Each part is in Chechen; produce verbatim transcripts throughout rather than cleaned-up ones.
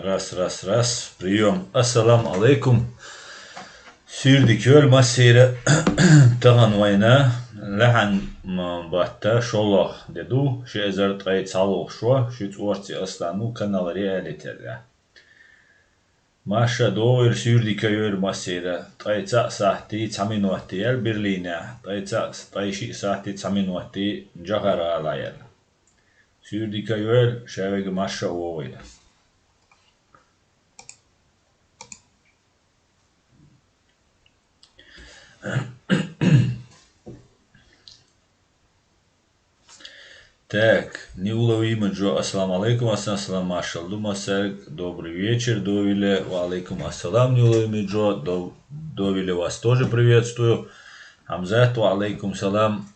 Раз, раз, раз. Приём. Ассаламу алейкум. Суьйре дика йойла массайра. Тахана вайна лаьхьан м, бетта шоллагӀа де ду, ши эзар ткъе цхьаллагӀа шо, шуьца орци Аслан ву, канал Реалити яр. Маша, догӀийла, суьйре дика йойла массайра. Ткъе цхьаъ сахьти цхьа минот яр Берлинехь, ткъе цхьаъ, ткъе шиъ сахьти цхьа минот Джохар-ГӀалахь яр. Суьйре дика йойла, шаверг Маша а вогӀийла. Так, неуловимый Джо, ассаламу алейкум, ассалам, салам, маршал ду массаьрга, добрый вечер, довиле, ва алейкум ассалам, неуловимый Джо, до-, довиле вас тоже приветствую. Хамзат, ва алейкум салам.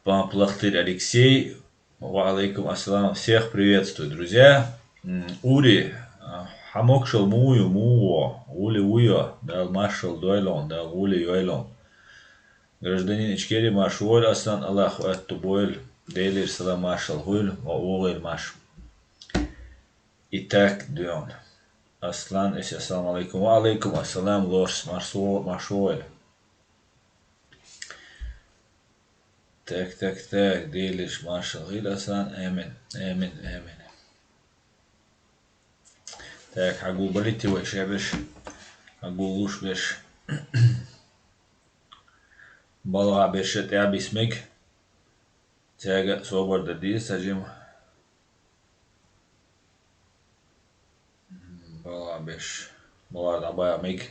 Памплахтыр Алексей, ва алейкум ассалам, всех приветствую, друзья. М, Ури, а, хьа могашал муха ю, муха ву, гӀоле ву йо, Дала маршал дойла хьуна, Дала гӀоле йойла хьуна. Гражданин Ичкерии, марша вогӀийла, Аслан, Аллах аьтту бойла, Делера салам маршал хуьйла, ва вогӀийла марша. Итак, дуьхьал. Аслан, эс, ассаламу алейкум. Ва алейкум ассалам, лорс, марша во-, марша вогӀийла. Так, так, так, Делера маршал хуьйла, Аслан, амин, амин, амин. Так, хьагулбалийта вай шаьберш, хьагуллуш берш. БалгӀа берш тӀаьхьа бисмиг. Цаьрга а собар дар деза цхьа жима. БалгӀа берш. БалгӀа дӀабаха мег.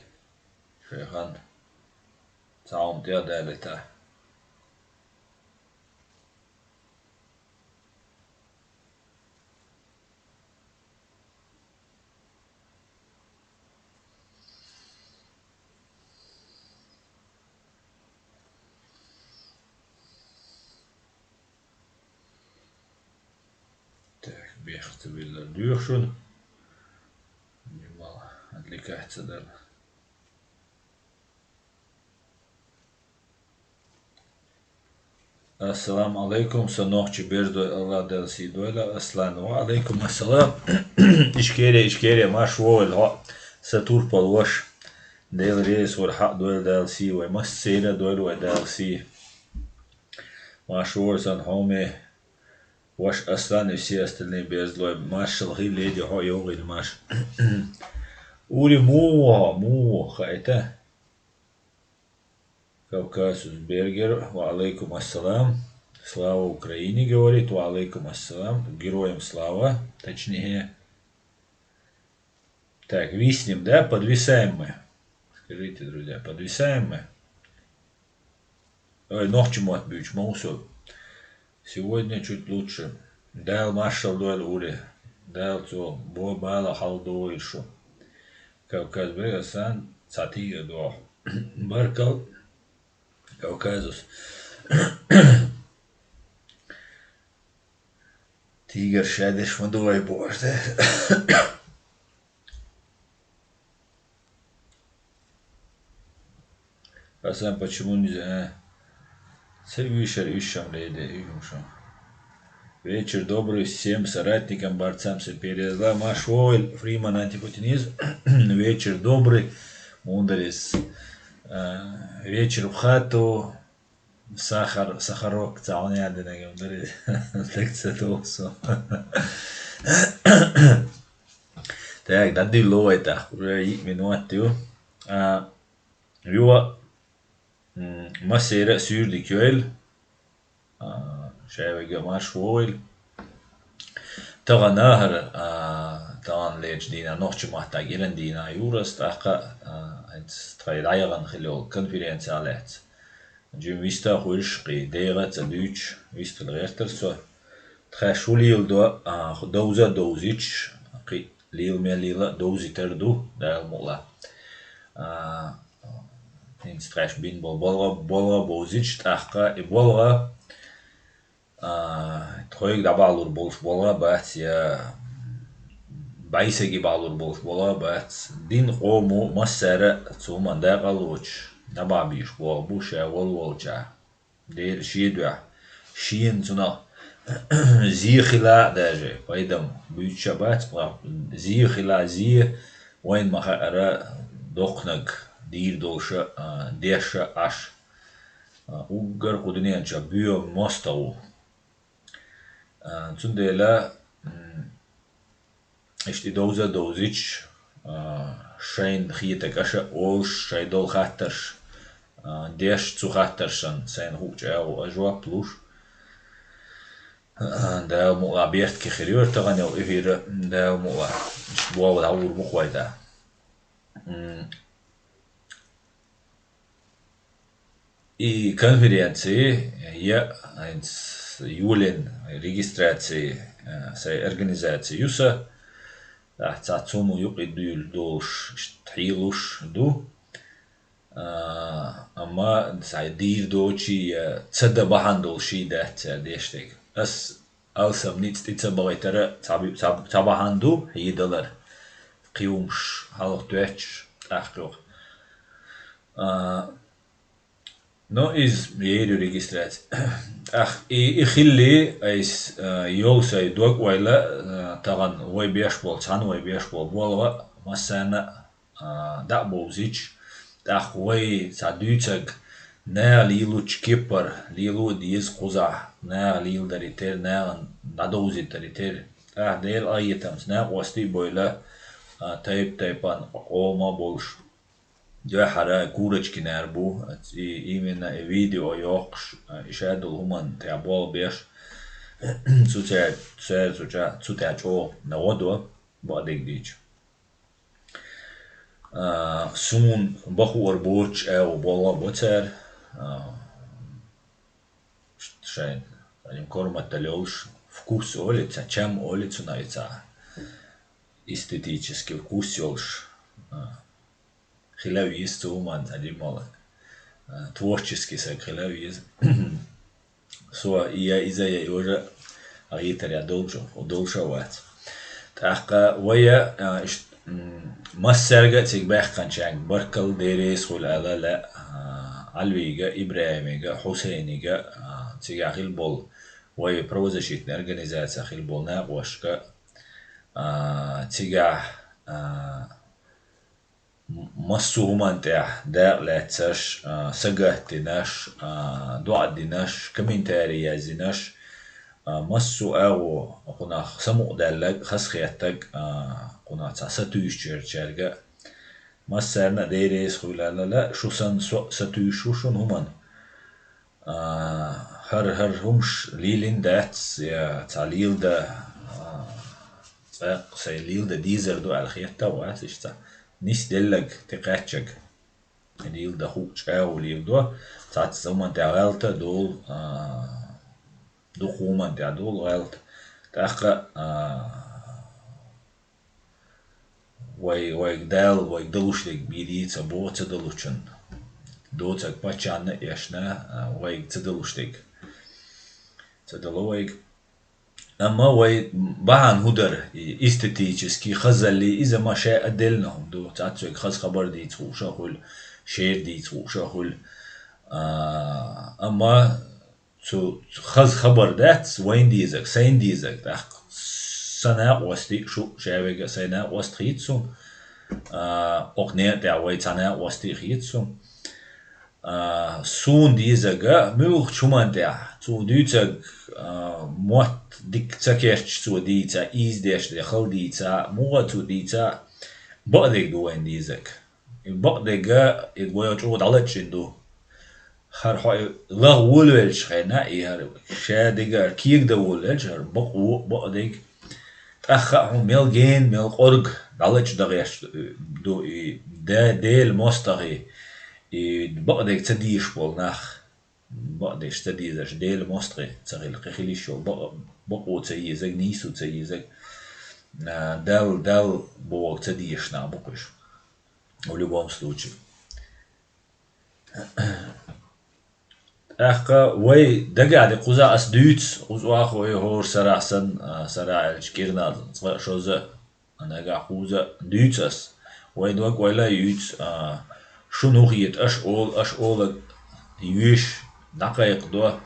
Шайхан. Цхьа хӀума тӀе а далийта. Так, бехктабеллар доьху шуна. Нимал отвлекаться дар. Ассаламу алейкум, со нохчий берзой, Аллах Дала сий дойла, Аслан. Ва алейкум ассалам. Ичкерия, Ичкерия, марша вогӀийла хьо, са турпал ваша. Дела реза хуьлда, хьа а дойла Дала сий вай, массайна а дойла вай Дала сий. Марша вогӀийла сан хьоме. Ваша Аслан и все остальные берзлой, маршал хуьлда, леди, хьо а йогӀийла марша. Ури, муха ву хьо, муха ву, хаийта? Кавказус Бергер, ва алейкум ассалам. Слава Украине, говорит, ва алейкум ассалам. Героям слава, точнее. Так, виснем, да? Подвисаем мы. Скажите, друзья, подвисаем мы? Ой, нохчий мотт буьйцуш ма ву со. Сегодня чуть лучше. Дала маршал дойла, Ури. Дала цо бо-, бала хьалдойла шу. Кавказ Бергер, Аслан, цхьа тӀе а доху. Баркал, Кавказус. Тигр шадеш ма ду вай бохуш, да? Асан, почему нельзя, а? Ца вуьйшар уьш шам леде, уьш шам. Вечер добрый всем соратникам, борцам с империей зла. Марша вогӀийла, Фриман антипутинизм. Вечер добрый. Мундарис. А, вечер в хату. Сахар, сахарок, цхьа хьуна яздинарг ма дарий. Лекция тоху со. Так, дӀадилло вай тӀаккха. Уже йиъ минот ю. А, юха, м, массеран а суьйре дика йойла. А, шаверг а марша вогӀийла. Тахана хӀара, а, таханлерчу дийнахь нохчийн маттахь гина дийнахь ю ас, тӀаккха, а, хӀинца тхайн дӀаяхана хилла йолу конференци а лаьцна. Жима вист а хуьлуш, кхин дегӀ а ца дуьйцуш, вистхила гӀертара со. Тхаьш хӀун леладо, а, довза а довзуьйтуш, кхин лела мел лела а довзуьйтур ду, Дала мукъ лахь. А, хӀинца тхаьш бина болу болх а, болх а бовзуьйтуш, тӀаккха и болх а, а, тхоьга дӀабахьалур болуш болх а бац, я бӀе стеган бахьалур болуш болх а бац. Дин, къомо массара а цу хӀуманна дакъа а лоцуш, набахьа бийш болх бу ша волволчохь. Дела шен дуьхьа. Шена цунах зе хила а даже, пайдам буьйцуш а бац, зе хила а зе, вайн ма хаара доккханаг дийр долуш а, а, деш а Ӏаш. А, уггар кху дуьнен чохь боьха мостагӀа ву. А, цундела, м, иштта и довза а довзуьйтуш, а, шайна хетарг аша а олуш, шайн долу хаттарш, а, деш, цу хаттаршна сайна хуучу агӀор а жоп луш, а, Дала мукъалахь бертахь хир йора тахана йолу эфир а, Дала мукъалахь, иштта болу дӀагӀур бу-кх вай тӀаккха. М, И конференци я, хӀинца йолийна регистраци, э, сайн организаци ю сан. Ахь цхьа цунна юкъа дуьйла долуш, иштта хьийзош ду. А, амма сайн дийр доций, я ца дан бахьана долуш ший дац цара деш дерг. Ас алсам ницкъ тӀе ца бахийтара цхьа би-, цхьа, цхьа бахьана ду хьийзалар. Кхин хӀумаш хьалха тоьттуш, тӀаккха юха. А, Ну, иза йийр ю регистраци. ТӀаккха и, и хилли, айса, а, йолу сайн дог-ойла, а, тахана вай беш болу, цхьаьна вай беш болу болх а массарна а, а, дӀа а бовзуьйтуш, тӀаккха вай цхьа дуьйцург наха лелочу кепара лело а деза кхузахь, наха леладаре терра, нахана дӀадовзийтаре терра. ТӀаккха Делан къинхетамца накъостий а бевлла, а, тайп-тайпана къоман а болуш. Дуьххьара Курочкинера бу, и, именно и видео йоккхуш, и шадолу хӀуманна тӀехь болх беш, цу цаьрца, цаьрца цу ча-, цу тӀехь чӀогӀа гӀо до, бакъдерг дийцича. А, суна бан хуур боцуш агӀо болх а бо цара, а, шайн, шайн корматалла йолуш, вкус олу, цхьа чам олу цунах, и цхьа эстетический вкус йолуш, а, хила веза цу хӀуманна цхьа жимма, а, творческий саг хила веза. Со и я иза, я и уже а гӀийтар я долчу, долуш а вац. ТӀаккха вай, а, иш-, м, массаьрга а цига баьккхинчаьрга баркалла, Дела реза хуьлда аьлла лаьа, а, Ӏалвига, ИбрахӀимига, Хьусайнига, а, цигахь хилла болу вай правозащитный организацехь хилла болу накъосташка, а, цигахь, а, м-, массо а хӀуманна тӀехь дакъа лаьцнарш, а, сагатдинарш, а, доӀа динарш, комментарий яздинарш, а, массо а агӀо кхунах самукъадаьлларг, хазахеттарг, а, кхунах цхьа сатуьйсучаьрга, массарна а Дела реза хуьлда аьлла лаьа, шу санна со а сатуьйсуш ву шуна хӀуманна. А, хӀара, хӀара хӀумаш лелийна дац, я цхьа леладан, а, цкъа а сайн леладан дезар ду аьлла хетта а вац, иштта цхьа нисделларг, тӀекхаьчнарг. Леладан хуучу агӀо леладо, цхьацца хӀуманна тӀехь гӀалат а долу, а, дукха хӀуманна тӀехь долу гӀалат. ТӀаккха, а, Вай, вайга Дала, вайга далуш дерг бийр йийца боху ца далучунна. Доцург паччахьна а эшна, а, вайга ца далуш дерг ца дало вайга. Амма вай бахьана хӀун дара, и эстетический, хазалли, иза ма ша а делла хӀума ду. Цхьацца вайга хаза хабар дийца хууш а хуьлу, шер дийца хууш а хуьлу. А, амма Цу, цу хаза хабар дац вайн дезарг, сайн дезарг, тӀаккха сан накъостий а шу, ша верг а сайн накъост хийца суна, а, окху некъа тӀехь вай цхьа накъостий а хийца суна. А, суна дезарг а муьлххачу хӀуманна тӀехь, цо дуьйцург, а, мотт дика ца кечча цо дийца, ийза деш де хала дийца, муха цо дийца, бакъдерг ду вайн дезарг. И бакъдерг а, и вай чӀогӀа дӀалачкъийна ду. ХӀара хьо и лаха волавелча хенахь, и хӀара ша дигара кегадан волавелча, хӀара бакъо, бакъдерг, тӀаккха а хьуна мел гена, мел къорга дӀалачкъа дан гӀерташ ду и Де-, Делан мостагӀий, и бакъдерг ца дезаш болу нах, бакъдерг ца дезаш, Делан мостагӀий ца хилла, кхин хила йиш йолу бакъ-, бакъо ца езарг, нийсо ца езарг, а, Далла, Далла бохург ца дезаш нах бу-кх уьш. В любом случае. ТӀаккха вай дагахь де кхузахь ас дуьйцу, кхузахь вай хӀора сарахь санна, а, сарахь аьлча кӀирнах цкъа а шозза а, нагахь кхузза а дуьйцу ас. Вай дог-ойла а юьйцу, а, шуна хӀун хета, аша олу, аша олург йоьшу, дӀакхайкхадо.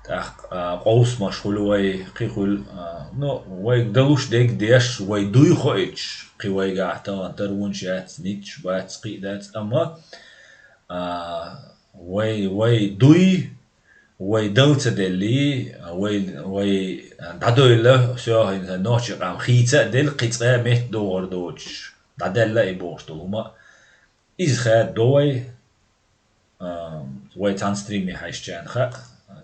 тӀаккха, а, къовсамаш хуьлу вай, кхин хуьлу, а, ну, вайга далуш дерг деш, вай дуй хоуьйтуш, кхин вайгахь тахана тарвонаш яц, ницкъаш бац, кхин дац, амма, а, вай, вай дуй, вай дала ца делли, вай, вай дӀадойла, всё, хӀинца нохчийн къам хийца а делла, кхин цкъа а метта догӀур доцуш, дӀадаьлла и бохуш долу хӀума. Иза хаьдда до вай, а, вай цхьана стриме хьаьжча а хаьа,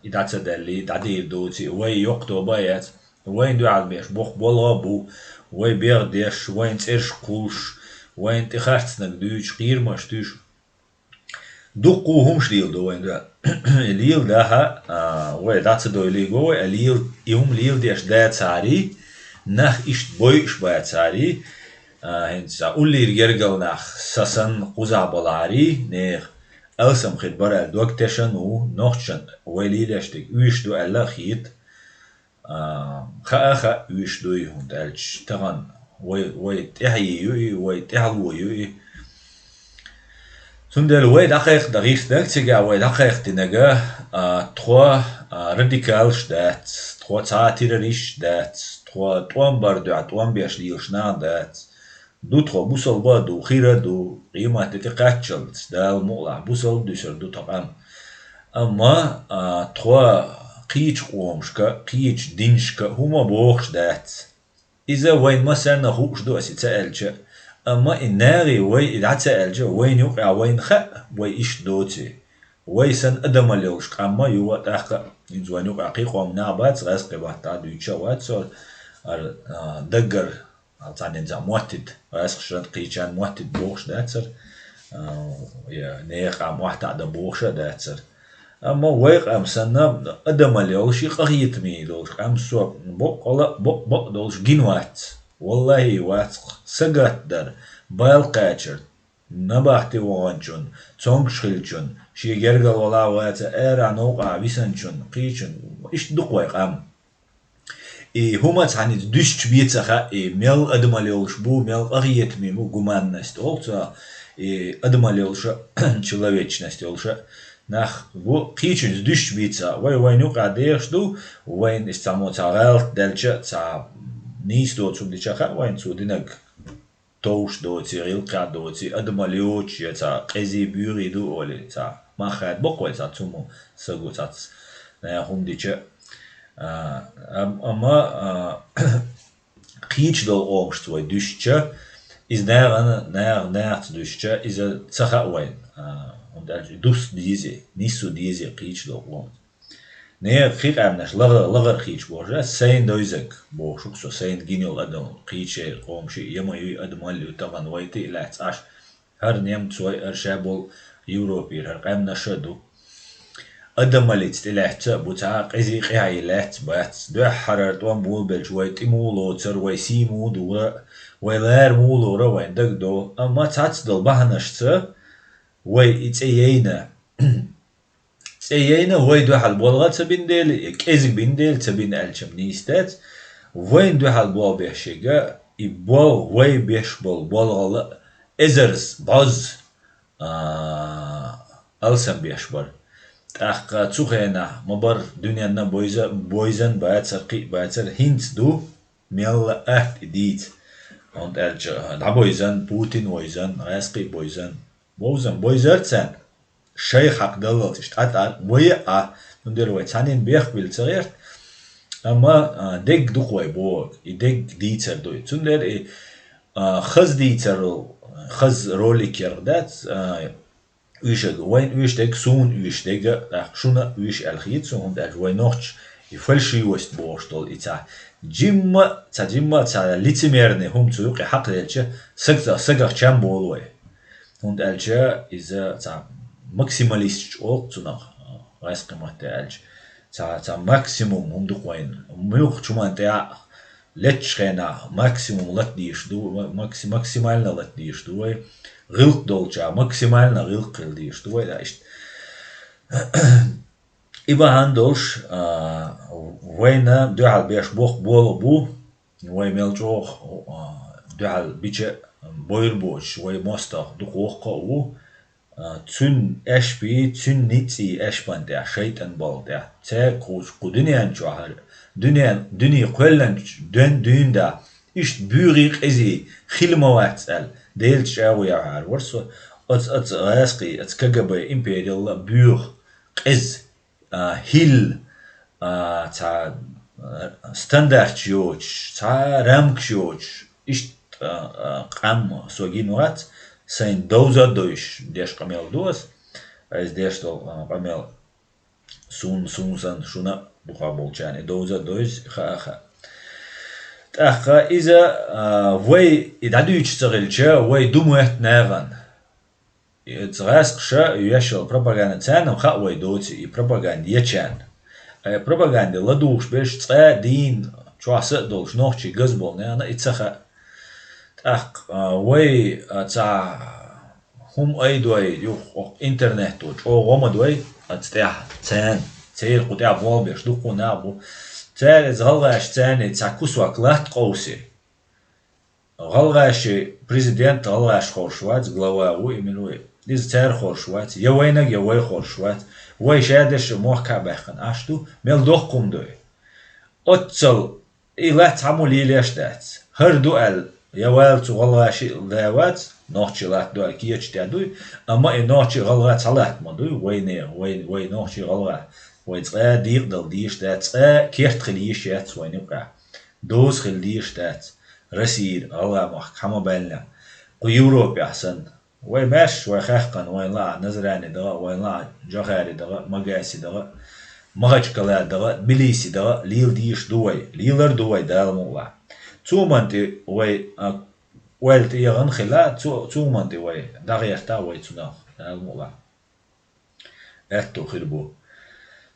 и дӀа ца даьлли, дӀадийр доций, вай йоккха тоба а яц, вайна дуьхьал беш боккха болх а бу, вай бегӀ деш, вайн цӀераш кхуллуш, вайна тӀехарцнарг дуьйцуш, кхерамаш туьйсуш. Дуккха а хӀумаш леладо вайна дуьхьал. Леладахь а, а, вай дӀа ца дойлий го вай, а лела-, и хӀума леладеш дацарий, нах иштта бойуш бацарий, а, хӀинца уллера гергара нах са санна кхузахь баларий, нехан алсам хир бара аьлла дог тешан а ву, нохчашна вай лелош дерг оьшуш ду аьлла а хета. А, хаа а хаьа, оьшуш дуй, хӀунда аьлча тахана вай, вай тӀаьхье ю и, вай тӀаьхьало ю и. Цундела вай дӀакхайкхина гӀирс даг цигахь, вай дӀакхайкхинарг, а, тхо, а, радикалаш дац, тхо цхьа а террористаш дац, тхо тӀом бар дуьхьа тӀом беш лелаш нах дац. Ду тхо бусалба а ду, хир а ду, къематде тӀекхаччалц, Дала мукъалахь, бусалба дуьсур ду тхо къам. Амма, а, тхо кхечу къомашка, кхечу динашка хӀума бохуш дац. Иза вайн массарна а хууш ду аса и ца аьлча а. Амма и нагӀе вай и дӀа ца аьлча, вайна юкъахь вайна хаьа, вай иштта доций. Вай санна адамалла йолуш къам ма ю, тӀаккха а, хӀинца вайна юкъахь кхин къоман нах бац, гӀаьскхи баттахь дуьйцуш а вац со, ара, а, даггара, а, цхьаннен цхьа моттид, гӀаьскхашна кхечарна моттид бохуш дацара, а, я нехан къам охьатаӀа дан бохуш а дацара. Амма вай къам санна адамалла йолуш и къахетаме долуш къам со боккъала а, боккъ-боккъ долуш гина вац. Валлахьи, вац-кх, сагатдар, бала кхачар, набахте ваханчун, цомгуш хилчун, шен гергара вала а ваца, арахь новкъахь висанчун, кхечун, иштта ду-кх вай къам. И хӀума цхьаьнца дуьстича бен ца хаьа, и мел адамалла йолуш бу, мел къахетаме бу, гуманность олу цо, и адамалла йолуша, человечность йолуша нах бу, кхечуьнца дуьстича бен ца хаьа. Вай вайна юкъахь дехаш ду, вайна иштта цхьаммо цхьа гӀалат даьлча, цхьа нийса доцург дича хаьа вайна цо динарг. Товш доций, гӀиллакхехь доций, адамалла йоцуш я цхьа къезий, буьйгӀий ду олий, цхьа мах хадабо-кх вай цхьа цу мо саго цхьацца, наха хӀума дича. А, ам-, амма, а, кхечу долу къомашца вай дуьстича, иза нахана, наха, нахаца дуьстича, иза ца хаьа вайна. А, хӀунда аьлча дус дезий, нису дезий кхечу долу къомаца. Нехан кхин къаьмнаш лахара, лахара кхечу бохуш, сайна девзарг бохуш ву-кх со, сайна гина йолу адам кхечеран къомаший я ма юй, адамалла ю, тахана вай тӀе а лаьцна Ӏаш, хӀара немцой, хӀара ша болу Европера, хӀара къаьмнаш а ду. Адамаллица тӀелаьцна а бу, цхьа а къезий, къаьхьий лаьцна бац, дуьххьара тӀом болабелча вай тӀе муха лоцура, вай сий муха дора, вай лара муха лора, вайн дагадогӀу, амма цхьацца долу бахьанашца вай и цӀе яйна. ЦӀе яйна, вай дуьхьал болх а ца бина дела, я кӀезиг бина дела, ца бина аьлча-м нийса дац. Вайна дуьхьал болх беш ерг, и болх, вай беш болу болхал а эзарза, бӀозза, а, алсам беш бара. ТӀаккха цу хенахь ма бара дуьненна а бойза-, бойзан бацара, кхин а бацара, хӀинца ду, мелла а атта и дийца. ХӀунда аьлча дӀабойзан, Путин войзан, гӀаьскхий бойзан. Бовзан бойзара царна. Шайх хьакъ даллалц иштта Ӏа тӀаккха вай а Ӏа, цундела вай цхьаннен бехк билла ца гӀерта, амма, а, дегга ду-кх вай бохург, и дегга дийцар ду и. Цундела и, а, хаза дийцар, хаза ролик ярх дац, а, уьш а, вайна уьш дерг, суна уьш дерг, тӀаккха шуна а уьш аьлла хета суна, хӀунда аьлча вай нохча и фальшивость бохуш долу и цхьа жимма, цхьа жимма, цхьа лицемерный хӀума цу юкъе хьакхаделча, саг-, сагах чам болу вай. ХӀунда аьлча иза цхьа максималисташ олу цунах, гӀаьскхи матте аьлча, цхьа, цхьа максимум хӀума ду-кх вайна. Муьлххачу хӀуманна тӀехь а леттачу хенахь максимум лата дезаш ду, макси-, максимально лата дезаш ду вай. ГӀиллакх долчохь максимально гӀиллакх хила дезаш ду вай, да, иштта. И бахьана долуш, а, вайна дуьхьал беш боккха болх бу, вай мел чӀогӀа, а, дуьхьал бича а, бойр боцуш, вай мостагӀа дукха воккха а ву. А, цуьнан аьшпий, цуьнан ницкъий аьшпан тӀехь, шайтӀан балла тӀехь, цаьрга кхочу кху дуьнен чохь, дуьнен, дуьне кхоьллинчу ден дуьйна да, иштта буьйгӀий къизий хила ма вац аьлла, Делаца чӀагӀо яхьар вара со, оцу, оцу гӀаьскхий, оцу К Г Б империялла буьйгӀа къиза, а, хӀилла, а, цхьа, а, стандарташ йоцуш, цхьа рамкаш йоцуш, иштта, а, а, къам со гина вац, сайн довза а довзуш деш къамел ду ас, ас деш долу, а, къамел суна, суна санна, шуна а дукха болчарна и довза а довзу, хаа а хаьа. ТӀаккха иза, а, вай и дӀадуьйцуш ца хилча, вай ду моьтту нахана. Иза гӀаскхаша веш йолу пропаганда, царна хаьа вай доций и пропаганда ечарна. Ткъа и пропаганда ладугӀуш берш цкъа а дийна чохь са а долуш нохчий газа болу нахана и ца хаьа. ТӀаккха, а, вай, а, цхьа хӀума айдой, юха окху интернето чӀогӀа гӀо ма дой, оцу тӀехь царна, церан кху тӀехь болх беш дуккха нах бу. Цара иза гӀалгӀаша царна цхьа кусок латта къовсий. ГӀалгӀайши президент гӀалгӀаш хоржуш вац, глава ву, и мила ву. Иза цара хоржуш вац, я вайнаг, я вай хоржуш вац. Вай шадерш а мохка а баьккхина Ӏаш ду, мел доккха хӀума ду и. Оццал и лаьцна цхьаммо лелош дац. ХӀара ду аьлла, я вала цу гӀалгӀайши а лаьа вац, нохчи латта ду аьлла кеча тӀе дуй, амма и нохчи а гӀалгӀа цхьа латта ма дуй, вайне, вай, вай нохчи а гӀалгӀа, вай цкъа а декъадала дезаш дац, цкъа а керт хила йиш яц вайн юкъахь. Доза хила дезаш дац. Россия, ГӀалгӀай махка хьан ма баьллина. Кху Европехь санна. Вай маьрша, вай хаьккхина, вайн лаахь Назрани дагӀа, вайн лаахь Джохари дагӀа, Магаси дагӀа, Махачкала дагӀа, Тбилиси дагӀа, лела дезаш ду вай, лелар ду вай Дала мукъалахь. Цу хӀуманна тӀе вай, а, ойла тӀе яхана хила, цу, цу хӀуманна тӀе вай дӀагӀерта вай цунах Дала мукъалахь. Аьтту хир бу.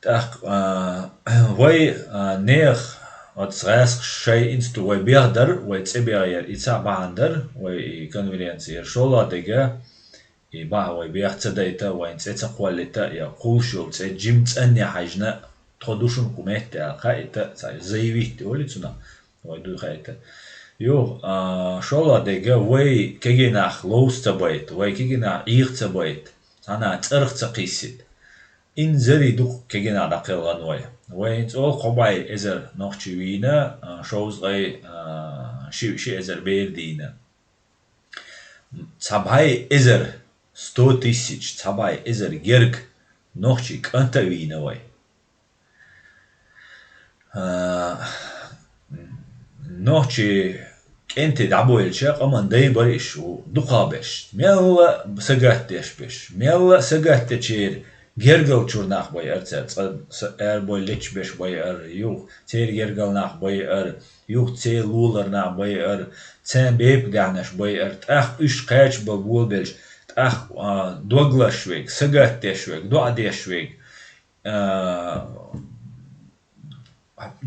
ТӀаккха, а, вай, а, нехан оцу гӀаскхаша шайн институт вай бехдар, вай цӀе бехъяр, и цхьа бахьана дара, вай и конференци яр шолгӀа дерг, и бахьа вай бех ца дайта, вайн цӀе ца кхоллийта, я кхуллуш йолу цӀе жима цӀанъян хьаьжна, тхо ду шуна кху метте аьлла, хаийта, цхьа заявить олий цунах. Вай дуй хаийта. Юха, а, шолгӀа дерг, вай кегий нах ловца ца байта, вай кегий нах Ӏеха ца байта, цхьанна цӀарах ца кхиссита. Инзаре дукха кегий нах дӀакхелхина вай. Вайн цӀа кхо бӀе эзар нохчи вийна, а, шовзткъе, а, ши, ши эзар бер дийна. Цхьа бӀе эзар, сто тысяч, цхьа бӀе эзар герга нохчи кӀант а вийна вай. А, нохчи кӀентий дӀабойлча, къаман дай бара иш ву, дукхахберш. Мелла сагатдеш берш. Мелла сагатдечеран гергал чуьра нах байар цара. Цкъа са-, арабойла лечча берш байар, юха церан гергал нах байар, юха церан лулара нах байар, царна бепиг даьхнаш байар. ТӀаккха уьш кхача бан болабелча, тӀаккха, а, доглаш верг, сагатдеш верг, доӀа деш верг, а,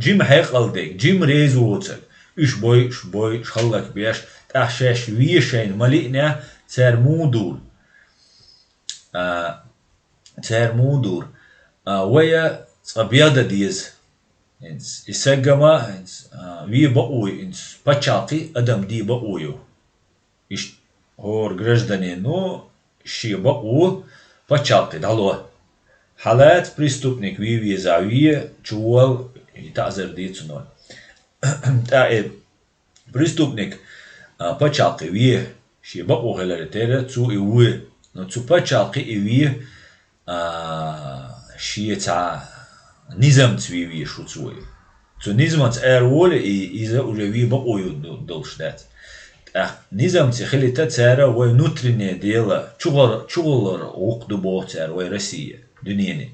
жима хьекъал дерг, жима реза воцург, уьш бойуш, бойуш, хӀаллакбеш, тӀаккха шаьш вешайна ма лиънехь, цара муха дура? А, цара муха дура? А, вай а цкъа бегӀ дан деза. ХӀинца и саггама, хӀинца, а, вен бакъо ю, хӀинца пачхьалкхе адам де бакъо ю. Иштта хӀора гражданин ну шен бакъо пачхьалкхе дӀало. Хьалаца преступник вен везахь вен, чувола, и таӀзар де цунна. ТӀаккха и преступник, а, пачхьалкхе вен, шен бакъо хиларе терра, цо и ву. Но цу пачхьалкхе и вен, а, шен цхьа низамца вен везаш ву цо и. Цу низамца ара волий, и, иза уже вен бакъо ю ду-, долуш дац. ТӀаккха низамца хилийта цара вай внутреннее дело, чугӀар-, чугӀалара гӀуллакх ду боху цара вай Россия, дуьнене.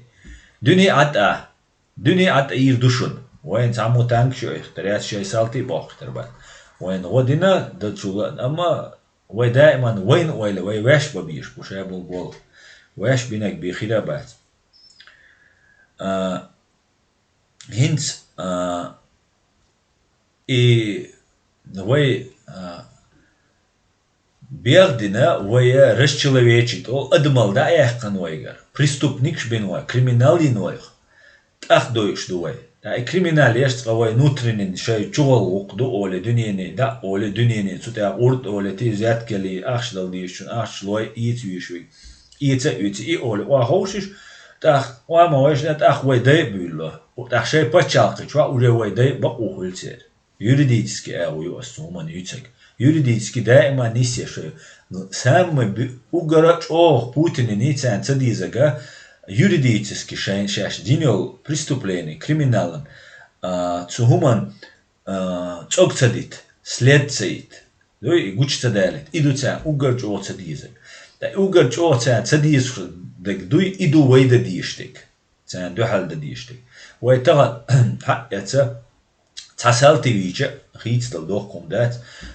Дуьне Ӏад а, дуьне Ӏад а йийр ду шуна. Вайна цхьаммо танкаш а йохуьйтур яц, шайн салтий а боккхуьйтур бац. Вайна гӀо дина, дацул а, амма вай даиман вайна ойла, вай ваьш бан безаш бу, ша болу болу. Ваьш бинарг бен хир а бац. А, хӀинца, а, и вай, а, бегӀ дина, вай расчеловечить олу, адамалла дӀа а яьккхина вайгара. Преступникаш бина вай, криминал йина вайх. ТӀаккха дойуш ду вай. ТӀаккха и криминал еш цкъа вай внутренне шайн чугӀалгӀа гӀуллакх ду олий, дуьнене дӀа а олий, дуьнене цу тӀехь урд олий, ти взятка ялий, ахча дала дезачунна ахча лой, ийца везаш верг. Эца а оьцу, и олу охьа ховшиш, тӀаккха охьа ма вайшна, тӀаккха вай дай а буьйлало. ТӀаккха шайн пачхьалкхе чохь уже вай дай бакъо хуьлу церан. Юридически агӀо ю ас цу хӀуманна юьцург. Юридически даима нисъеш вай. Самый бу-, уггар а чӀогӀа Путинан царна ца дезарг, юридически шайн шаьш дина йолу преступление, криминалан, а, цу хӀуманна, а, цӀог ца дита, след ца йита. Дуй, и гучу ца далийта. И ду царна уггар чӀогӀа ца дезарг. Ткъа и уггар чӀогӀа царна ца дезаш дерг дуй, и ду вай дан дезаш дерг. Царна дуьхьал дан дезаш дерг. Вай тахана хьаъ эца, цхьа салтий вийча а хийцадала доккха хӀума дац.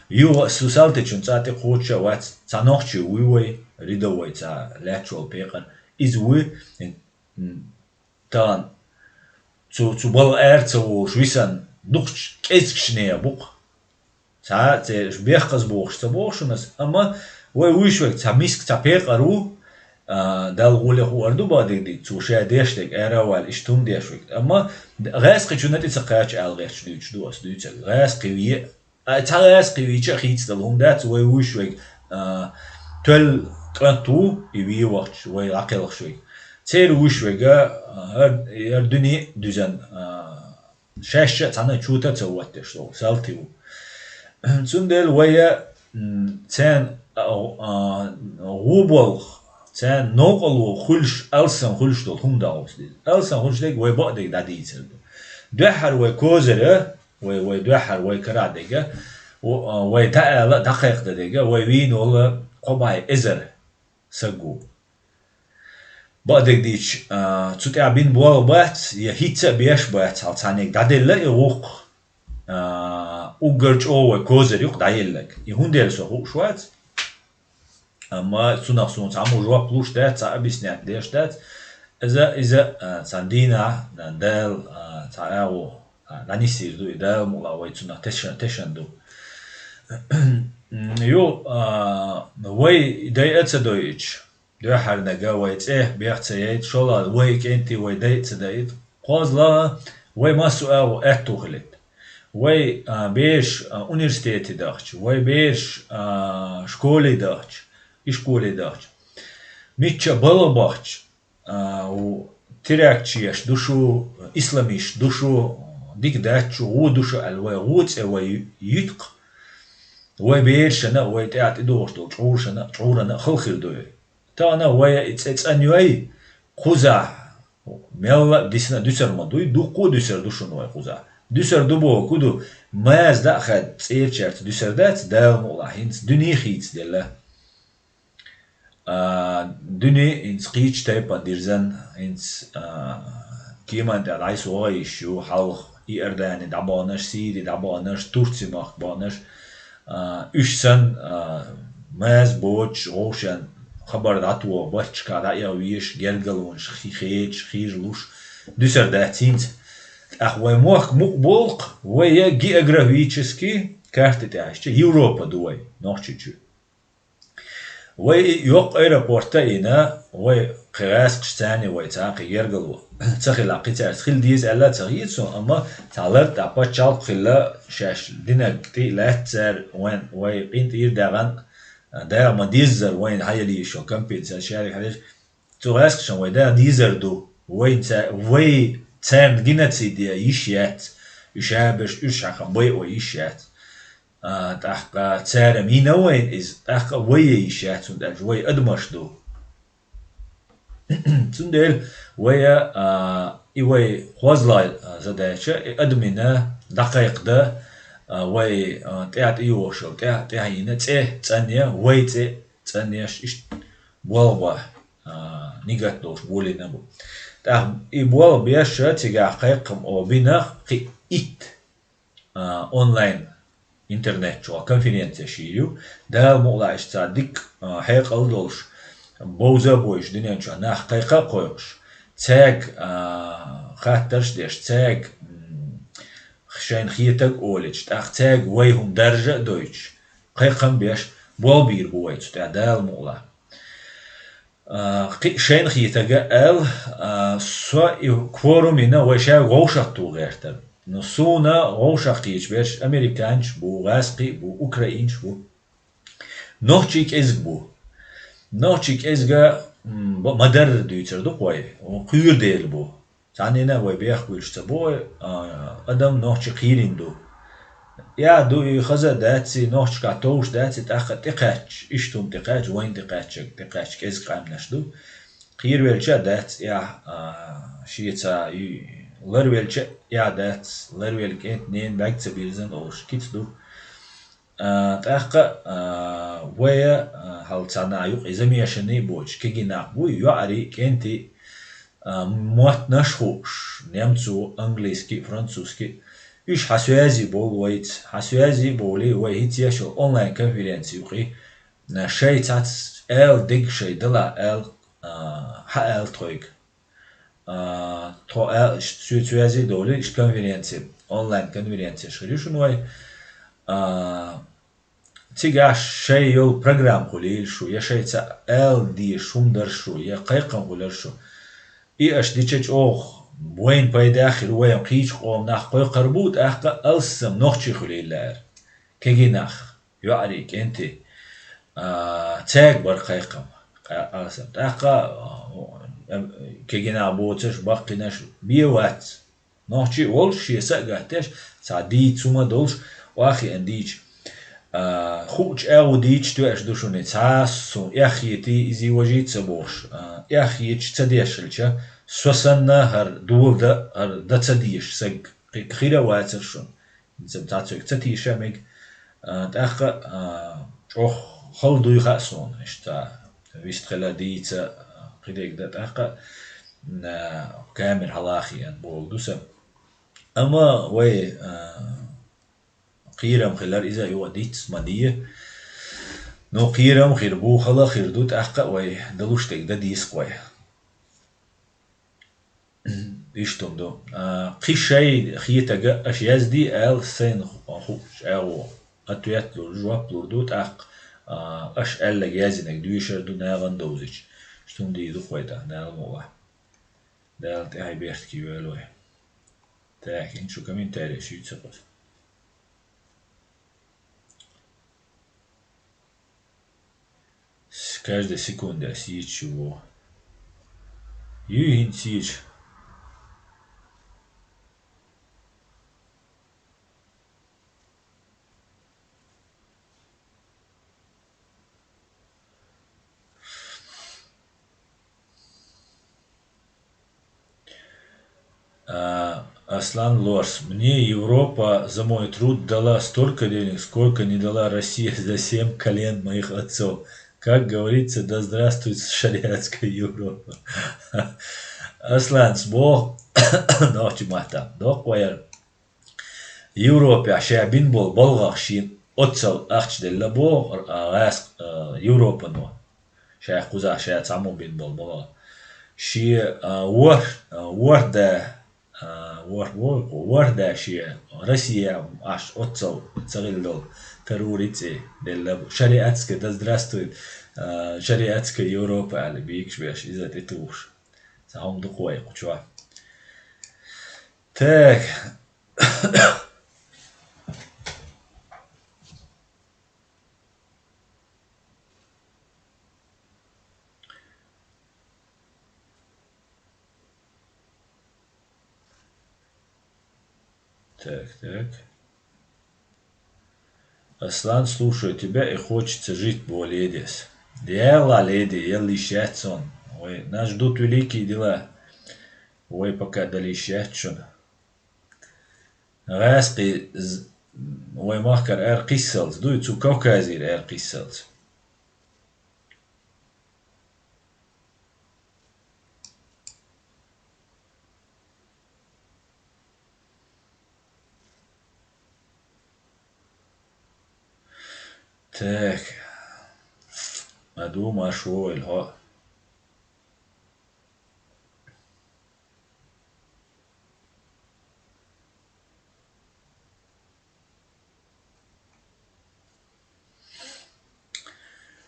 Юха а цу салтичун цӀа тӀе кхочуш а вац, цхьа нохчи вуй вай, рядовой цхьа лаьтташ волу пекъар. Иза вуй, м, тахана цу, цу балха ара ца волуш висина дукхачу кӀезигчу нехан бу-кх. Цхьа а цераш бехказа бохуш ца боху шуна ас, амма вай вуьйш верг цхьа миска, цхьа пекъар ву, а, Далла гӀоле хуур ду бакъдерг дийца, цо ша деш дерг, ара а ваьлла, иштта хӀума деш верг. Амма гӀаьскхичунна тӀе ца кхача аьлла гӀерташ дуьйцуш ду ас дуьйцург. ГӀаьскхи ве а, а, цхьа гӀаьскхи вийча а хийцадала хӀума дац, вай вуьйш верг, а, тоьлла кӀант ву, и вен вахча, вай дӀакхелхаш верг. Церан вуьйш верг, а, хӀара, хӀара дуьне а дуьзна, а, шаьш а цхьана чута а ца хӀоттош долу салтий ву. Цундела вай, м, царна, а, а, гӀо болх, царна новкъарло хуьлуш, алсам хуьлуш долу хӀума дӀахӀутту деза. Алсам хуьлуш дерг вай бакъдерг дӀадийцар ду. Дуьххьара вай козырь, вай, вай дуьххьара вай карахь дерг, в-, а, вай дӀаала а, дӀакхайкхадан дерг, вай вийна волу кхо бӀе эзар саг ву. Бакъдерг дийцича, а, цу тӀехь бина болх бац, я хӀинца а беш бац, хьал цхьаьннега дӀаделла и гӀуллакх, а, уггар чӀогӀа вай козырь ю-кх дӀаелларг. И хӀунда элира со хууш вац, амма цунах суна цхьаммо жоп луш дац, цхьа объяснять деш дац. Иза, иза, а, цхьана дийнахь, а, Дала, а, цхьа агӀо, а, дӀанисйийр ду, и Дала мукъалахь вай цунах тешан, тешан ду. М, ю, а, вай дайа а ца дойъучу, дуьххьарнага вай цӀе бех ца яйта, шолгӀа вай кӀентий вай дайа а ца дайта, кхозлагӀа вай массо а агӀо аьтту хилийта. Вай, а, бераш, а, университете дахча, вай бераш, а, школе дахча, ишколе дахча. Мичча балха бахча, а, ву терактчеш ду шу, исламисташ ду шу, дика дац шу, гӀо ду шу аьлла, вай гӀо цӀе вай юьту-кх. Вай берашна а, вай тӀаьхьа тӀедогӀуш долу чкъуршна а, чкъурана а хала хир ду и. Тахана вай и цӀе цӀанйой, кхузахь мелла а дисна а дуьсур ма дуй, дуккха а дуьсур ду шуна вай кхузахь. Дуьсур ду бохург хӀун ду, маза дӀа а хаьдда цӀерачаьрца дуьсур дац, Дала мукъалахь хӀинца дуьне хийцаделла. А, дуьне хӀинца кхечу тайпана дирзина, хӀинца, а, кеман тӀехь дӀасса вогӀуш ю, хьалха Иордани дӀабаханарш, Сири дӀабаханарш, Турци махка баханарш, а, уьш санна, а, маза боцуш, вовшен хабар дӀатоха, батташкахь дӀаэха везаш, гергалонаш хи-, хедаш, хийжалуш, дуьсур дац хӀинца. ТӀаккха вай мохк мукъа болу-кх, вай географически карта тӀехь ишча Европа ду вай, Нохчийчоь. Вай и йоккха аэропорт а йина, вай кхин гӀаскхаш царна, вай цхьа кхин гергало ца хилахь, кхин цаьрца хила деза аьлла а ца хета суна, амма цхьа лартӀехь пачхьалкх хилла, шаьш динарг тӀе а лаьцна цара, вайн, вай къинтӀера даьгӀан, дагӀа ма-деззара вайна хьаелла йиш йолу компенсаци шаьрга хьаьлла. Цу гӀаскхашна вай дагӀа дезар ду. Вайн ца-, вай царна геноцид ян йиш яц. Уьш а берш, уьш хьаькхна байъо йиш яц. А, тӀаккха цара йина вайна иза, тӀаккха а вай ян йиш яц, хӀунда аьлча вай адамаш ду. Цундела вай, а, и вай хозлай, а, задача, и адамина дӀакхайкхадан, а, вай, а, тӀаьхьа тӀейогӀуш йолу, тӀаьхьа, тӀаьхьа йина цӀе цӀанъян, вай цӀе цӀанъеш, иштта болх бан, а, нигат долуш болийна бу. ТӀаккха и болх беш а, цигахь кхайкхам о бина кхин итт, а, онлайн интернет чохь конференцеш йийр ю. Дала мукъалахь иштта цхьа дика, а, хьекъал долуш, бовза а бойуш, дуьнен чохь нах кхайкха а кхойкхуш, цаьрга, а, хаттарш а деш, цаьрга, м, шайна хетарг а олуьйтуш, тӀаккха цаьрга вай хӀума даржа а дойтуш, кхайкхам беш, болх бийр бу вай цу тӀехь Дала мукъалахь. А, кхин а шайна хетарг а аьлла, а, со и кворум йина вай шаьрга вовшахтух гӀертара. Ну, суна вовшахкхеташ берш американцаш бу, гӀаьскхий а бу, украинцаш бу. Нохчий кӀезиг бу. Нохчий кӀезига м, ба-, ма-дарра дуьйцур ду-кх вай, кхоьру дела бу. Цхьаннена а вай бехк буьлуш ца бу вай, а, адам нохчи кхийрина ду. Я ду и хаза а дац, и нохчашкахь товш дац, и тӀаккха тӀекхаьчча, иштта хӀума тӀекхаьчча, вайна тӀекхаьчча, тӀекхаьчча кӀезиг къаьмнаш ду. Кхийра велча а дац, я, а, шеца и лар велча а я дац, лар велла кӀентан ненан бӀаьрг ца бирзина олуш кица ду. А, тӀаккха, а, вай, а, хьал цхьана юкъа иза мешанний а боцуш, кегий нах буй, йоӀарий, кӀентий, а, моттанаш а хууш, немцо, английский, французский, уьш хьан соьзи болу вайца, хьан соьзи а бовлий, вай хӀинца еш йолу онлайн-конференци юкъе, а, шайн цхьацца ала дерг шайн дала аьлла, а, хьан аьлла тхоьга. А, тхо а, ш-, соьца соьзи а довлий, иштта конференци, онлайн-конференцеш хир ю шуна вай. А, цигахь шайн йолу программа хуьлийла шу, я шайца ала дезаш хӀума дара шу, я кхайкхам хуьлура шу. И аша дича чӀогӀа вайна пайда а хир, вайна кхечу къоман нах кхойкхур бу, тӀаккха алссам нохчий хуьлийла лаьара. Кегий нах, йоӀарий, кӀентий, а, цаьрга бара кхайкхам, къа-, алссам. ТӀаккха, а, кегий нах боцурш, баккхийнарш бен вац. Нохчий а волуш, шен са а гатдеш, цхьа дийца хӀума а долуш, охьахиъна дийча, а, хуучу агӀо дийча тоьаш ду шуна, цхьа а суна эхь хетий, изий-важий а ца бохуш, а, эхь хеташ ца деш хилча, со санна хӀара дола дан, хӀара дан ца дезаш саг кхи-, хир а вацара шуна. ХӀинца цхьаьннега ца тийша а мега, а, тӀаккха, а, чӀогӀа хала дуй хаьа суна, иштта, вистхила дийца, а, кхидерг дан тӀаккха, а, камера хьалахиъна болу ду сан. Амма вай, а, кхерам хилар иза а юкъа диц ма де. Ну, кхерам хир бу, хала хир ду, тӀаккха а вай далуш дерг дан деза-кх вай. Иштта хӀума ду. А, кхин шайн хетарг аша яздий аьлла, сайна хуучу агӀор ответ лур, жоп лур ду, тӀаккха, а, аша аьлларг, яздинарг доьшур ду нахана довзийча. Иштта хӀума дийр ду-кх вай тӀаккха, Дала мукъалахь. Дала тӀаьхье беркате йойла вай. Так, хӀинца шу комментареш юй ца кхуза. С-, каждая секунда сечу. Юй хӀинца сечу. А, Аслан Лорс. Мне Европа за мой труд дала столько денег, сколько не дала Россия за семь колен моих отцов. Как говорится, да здравствует шариатская Европа. Аслан, сбо, нохчи маттахь, доккха вайар. Европехь ша бина болу балхах шен оццал ахча делла боху, а, гӀаьс-, а, Европано. Ша кхузахь ша цхьаммо бина болу балхах. Шен, а, вор-, а, ворхӀ да, а, ворхӀ-, ворхӀ-, ворхӀ да шен Россия Ӏаш оццал ца хилла долу Тарури цӀе делла бу. Шариатская, да здравствует, а, шариатская Европа аьлла бийкаш беш, иза тӀетухуш. Цхьа хӀума ду-кх вай кху чохь. Так. Так, так. Аслан, слушаю тебя и хочется жить, бо ледес. Яла леди, ял йиш яц сон. Вай, нас ждут великие дела. Вай пока дала йиш яц шуна. ГӀаьскхи з-, вай махкара аьр кхиссалц дуй, цу Кавказера аьр кхиссалц. Так. Ма ду, ма шу вай хьо.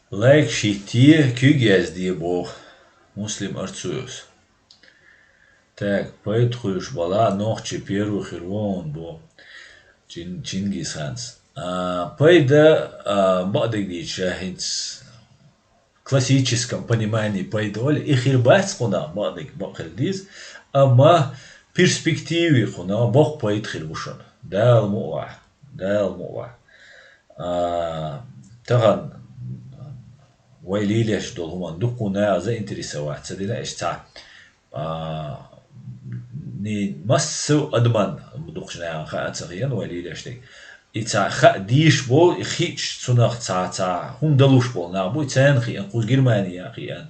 Лайк шитте, куьг язде боху Муслим Арцуевс. Так, пайда хуьлуш бала нохчи первый хир вон бо Чин-, Чингисханс. А, пайда, а, бакъдерг дийча хӀинца классическом понимании пайда оале, и хир бац кхунах, бакъдерг бакъ хила деза, амма перспективе кхунах боккха пайда хир бу шуна. Дала мукъ вахь, Дала мукъ вахь. А, тахан вай лелаеш долу хӀуманна дуккха наха заинтересоваться дина, иштта цхьа, а, ни-, массо а адаман дукхачу наха хаа ца хиъна вай лелаеш дерг. И цхьа хаа дезаш болу, и хиъча цунах цхьа, цхьа хӀума далуш болу нах бу, и царна хиъна, кхуза Германия хиъна,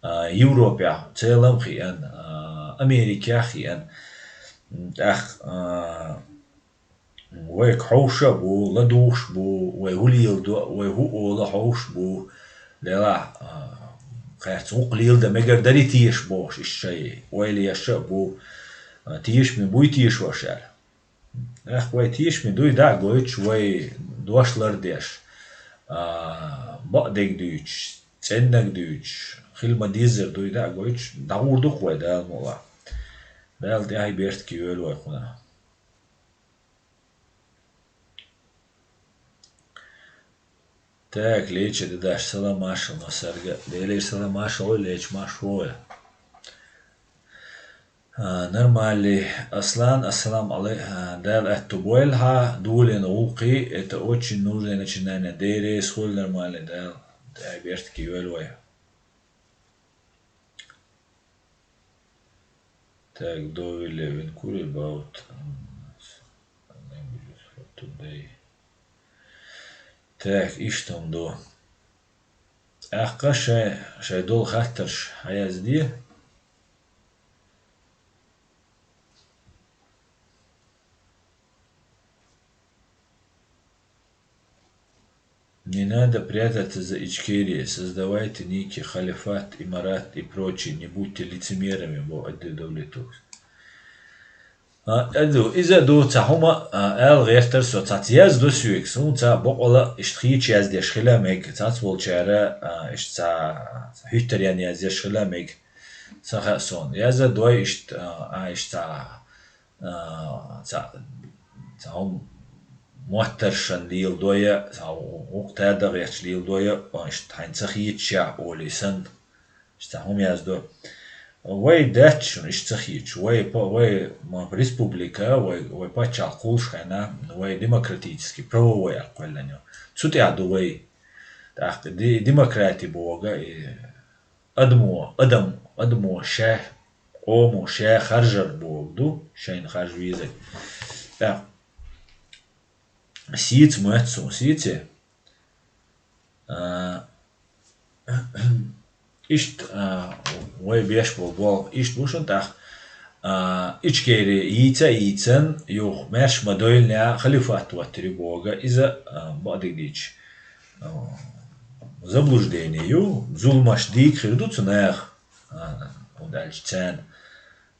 а, Европехь, целом хиъна, а, Америкехь хиъна. ТӀаккха, а, вайга хьовша а бу, ладугӀуш а бу, вай хӀу леладо, вай хӀу ола хьовш а бу, делахь, а, кхаьрца гӀуллакх леладан мегар дарий теша бохуш, иштта шайн ойла еш а бу, а, тешаме буй тешош аьлла. Эх, вай тешаме дуй дӀа а гойтуш, вай дош лардеш, а, бакъдерг дуьйцуш, цӀеннаг дуьйцуш, хила ма-деззара дуй дӀа а гойтуш, дӀагӀур ду-кх вай Дала мукъ лахь. Дала тӀаьхье беркате йойла вай кхунах. Так, леча дедаш, салам маршалла массаьрга. Делера салам маршалла, леча марш ву вай. А, нормальный. Аслан, ассалам алей-, а, Дала аьтту бойла хьан, долийна гӀуллакхий, это очень нужное начинание. Дера, схуьлла нормальный, Дала. Дай беркате йойла вай. Так, Довиле, when could about, um, languages for today? Так, иштта хӀума ду. ТӀаккха шай, шай долу хаттарш хьаязде. Не надо прятаться за Ичкерия, создавайте некий халифат, имарат и прочее, не будьте лицемерами, бо Адил Давлетовс. А, аьлла, иза ду цхьа хӀума, а, ала гӀертара со, цхьацца яздо соьга, суна цхьа бокъала иштта хийча яздеш хила мега, цхьацца волчара, а, иштта цхьа хӀуьттаренна яздеш хила мега, ца хаьа суна. Яза дой иштта, а, а, иштта цхьа, а, цхьа, цхьа хӀума моттаршан леладой, цхьа гӀу-, гӀукъ тада гӀерташ леладой, а, иштта хьайна ца хийча олий санна. Иштта хӀума яздо. Вай даьтта шуна иштта ца хийча. Вай па-, вай ма-, республика, вай, вай паччахь кхуллуш хенахь, вай демократический, правовой а кхоьллина ю. Цу тӀехь ду вай. ТӀаккха де-, демократи боху, и адамо, адам, адамо ша, къомо ша харжар боху ду, шайна харжа везарг. ТӀаккха сийца моьтту суна, сийце. А, иштта, а, вай беш болу болх иштта бу шуна тӀаккха. А, Ичкери йийца а йийцан, юха маьрша ма-дойллинехь халифат хӀоттийра боху, иза, а, бакъдерг дийцича, а, заблуждение ю, зуламаш дийца хир ду цу наха, а, хӀунда аьлча царна,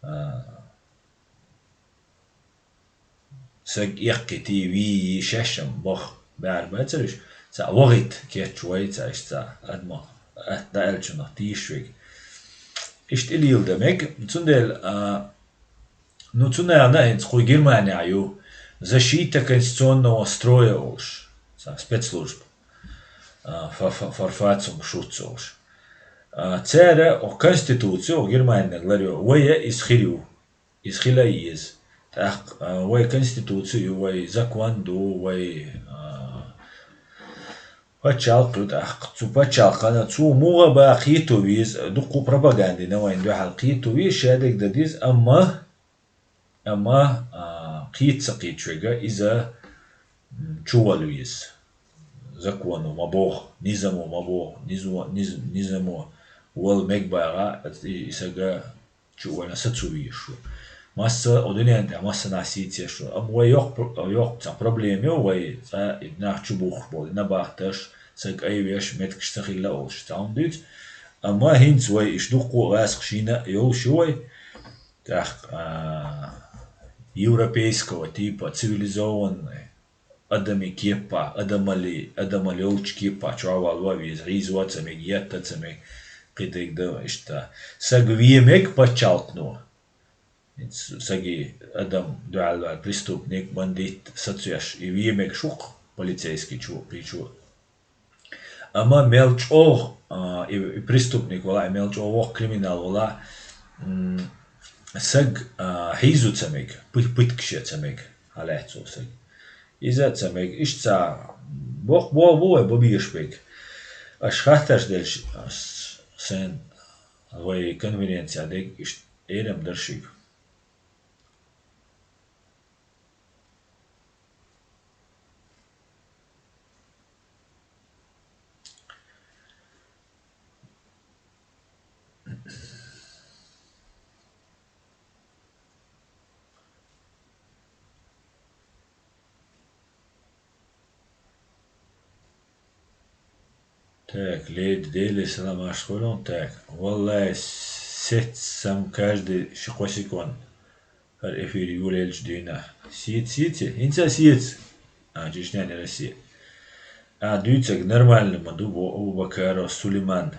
а, саг эккхийтий, виййий, шаьш-м баха баьхьар бацара уьш, цхьа вахийта кечвой, цхьа иштта цхьа адамах атта дӀааьллачунах тийша верг. Иштта и леладан мега, цундела, а, ну, цу наха а хӀинца кху Германехь ю, защита конституционного строя олуш, цхьа спецслужба, а, фа-, фа-, Verfassungsschutz олуш. А, цара оха конституцию, оха Германинаг ларйо, вай а иза хир ю. Иза хила а еза. ТӀаккха, а, вай конституци ю, вай закон ду, вай, а, пачхьалкх ю тӀаккха. Цу пачхьалкхана цо муха бан кхетаво веза, дуккха пропаганда дина вайна дуьхьал кхетаво веза, шадерг дан деза, амма, амма, а, кхета ца кхеташ верг иза, м, чувала веза. Законо ма боху, низамо ма боху, низо-, низ-, низамо вала мега баха, и, и сага чу вайна сацо везаш ву. Масса, о дуьнен тӀехь массанхьа сийца еш ву. Амма вай йоккха про-, йоккха цхьа проблема ю, вай цкъа и нах чу бухуш болу, и набахташ, саг айвеш, меттигаш ца хилла олуш, цхьа хӀума дуьйцу. Амма хӀинца вай иштта дуккха а гӀазкхашна йолуш ю вай. ТӀаккха, а, европейского типа, цивилизованный, адамийн кеппахь, адамалли, адамалла йолчу кеппахь чохь валла веза, хьийзо а ца мега, етта а ца мега, кхидерг дан иштта. Саг вен мега пачхьалкхано. Саги адам дуьхьал ваьлла, преступник, бандит, сацош, и вен мега шух полицейский чу, кхечу. Амма мел чӀогӀа, а, и, и преступник валахь, мел чӀогӀа воккха криминал валахь, м, саг, а, хьийзо ца мега, пы-, пыткаш е ца мега, хьалаьццо саг. Иза а ца мега, иштта ца боккха болх бу вай бан безаш берг. Аша хаттарш делча, с-, сайна вай конференци дег иштта эрам дара шуга. Так, леди, Делера салам, марша хилийта. Так, валлахӀи, сецам каждый ши-кхо секунд. ХӀара эфир йолаелча дийнахьа. Сеца, сеца, хӀинца а сеца. А, Чечня, не Россия. А, дуьйцург нормально ма ду, бо Абу-Бакаров Сулейман.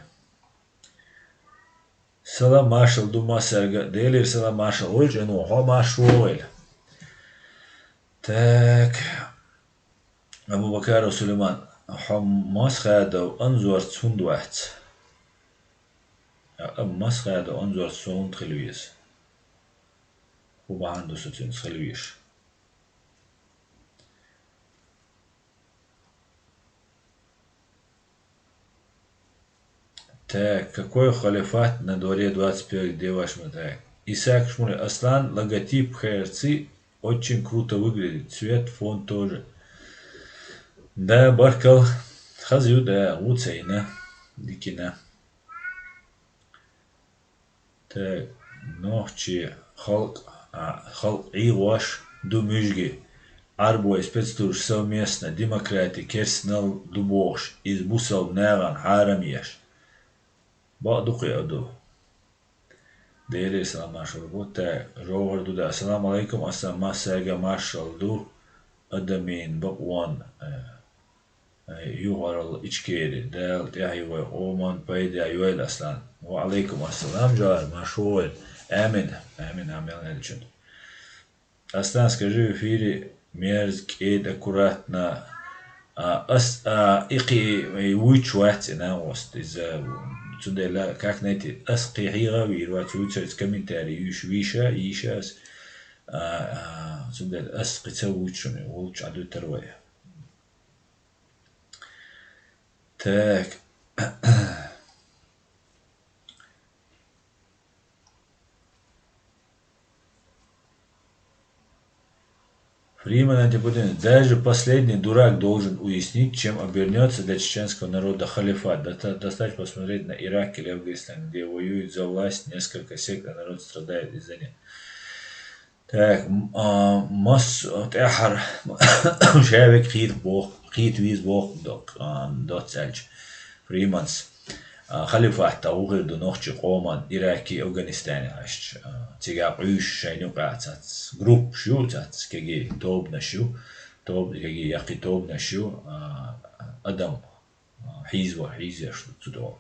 Салам, маршалла ду массаьрга. Делера салам, маршалла. Вай чӀоагӀа хьо марша вогӀийла. Так. Абу-Бакаров Сулейман, хьо Масхадов Анзорца хӀунда вац? А, Масхадов Анзорца со хӀунда хила веза? ХӀун бахьан ду со цуьнца хила везаш? Так, какой халифат на дворе двадцать первый, где ваш ма-, так. Исаак Шмулев, Аслан, логотип ХРЦ очень круто выглядит, цвет, фон тоже. Да, баркал, хаза ю, да, вуцайна, дикина. Так, нохчий халкъ, а, халкъ ӀийгӀош ду муьжги. Ӏарбой спецслужбаш совместно демократи керстанал ду бохуш, иза бусалба нахана хьарам еш. Бакъ ду кхин а ду. Делера салам, маршалла ду. Так, жовхӀар ду да. Ассаламу Ӏалайкум, Аслан, массаьрга маршалла ду. Адамийн бакъонан, э, Ай, юхарал Ичкери, Дала тӀаьхье вай къоман пайда йойла, Аслан. Ва Ӏалайкум ассалам, жар, марша вогӀийла. Амин. Амин, амин, аьллачун. Аслан, скажи в эфире мерзкий, аккуратно. А, ас, а, и кхи, и вуьйцуш вац и накъост. Иза, цундела, как найти, ас кхин хьийга вийр вац, вуьйцуш комментарий юьйш вийша, йийша ас. А, а, цундела ас кхин ца вуьйцуш, волчу Ӏадуьтар вай. Так. Фриман Антипудин. Даже последний дурак должен уяснить, чем обернётся для чеченского народа халифат. Доста-, достаточно посмотреть на Ирак или Афганистан, где воюют за власть несколько сект, а народ страдает из-за них. Так, м, а, мас-, тӀаьххьара ша век кхета боху, кхета веза боху док-, а, доцца аьлча Фриманс. А, халифат а ву хир ду нохчий къоман Ираке, Афганистане хьаьжча, а, цига къуьйсуш шайна юкъа цац группаш ю, цац кегий тобанаш ю, тоб-, кегий яккхий тобанаш ю, а, адам хьийзавар, хьийзош ду цу догӀу.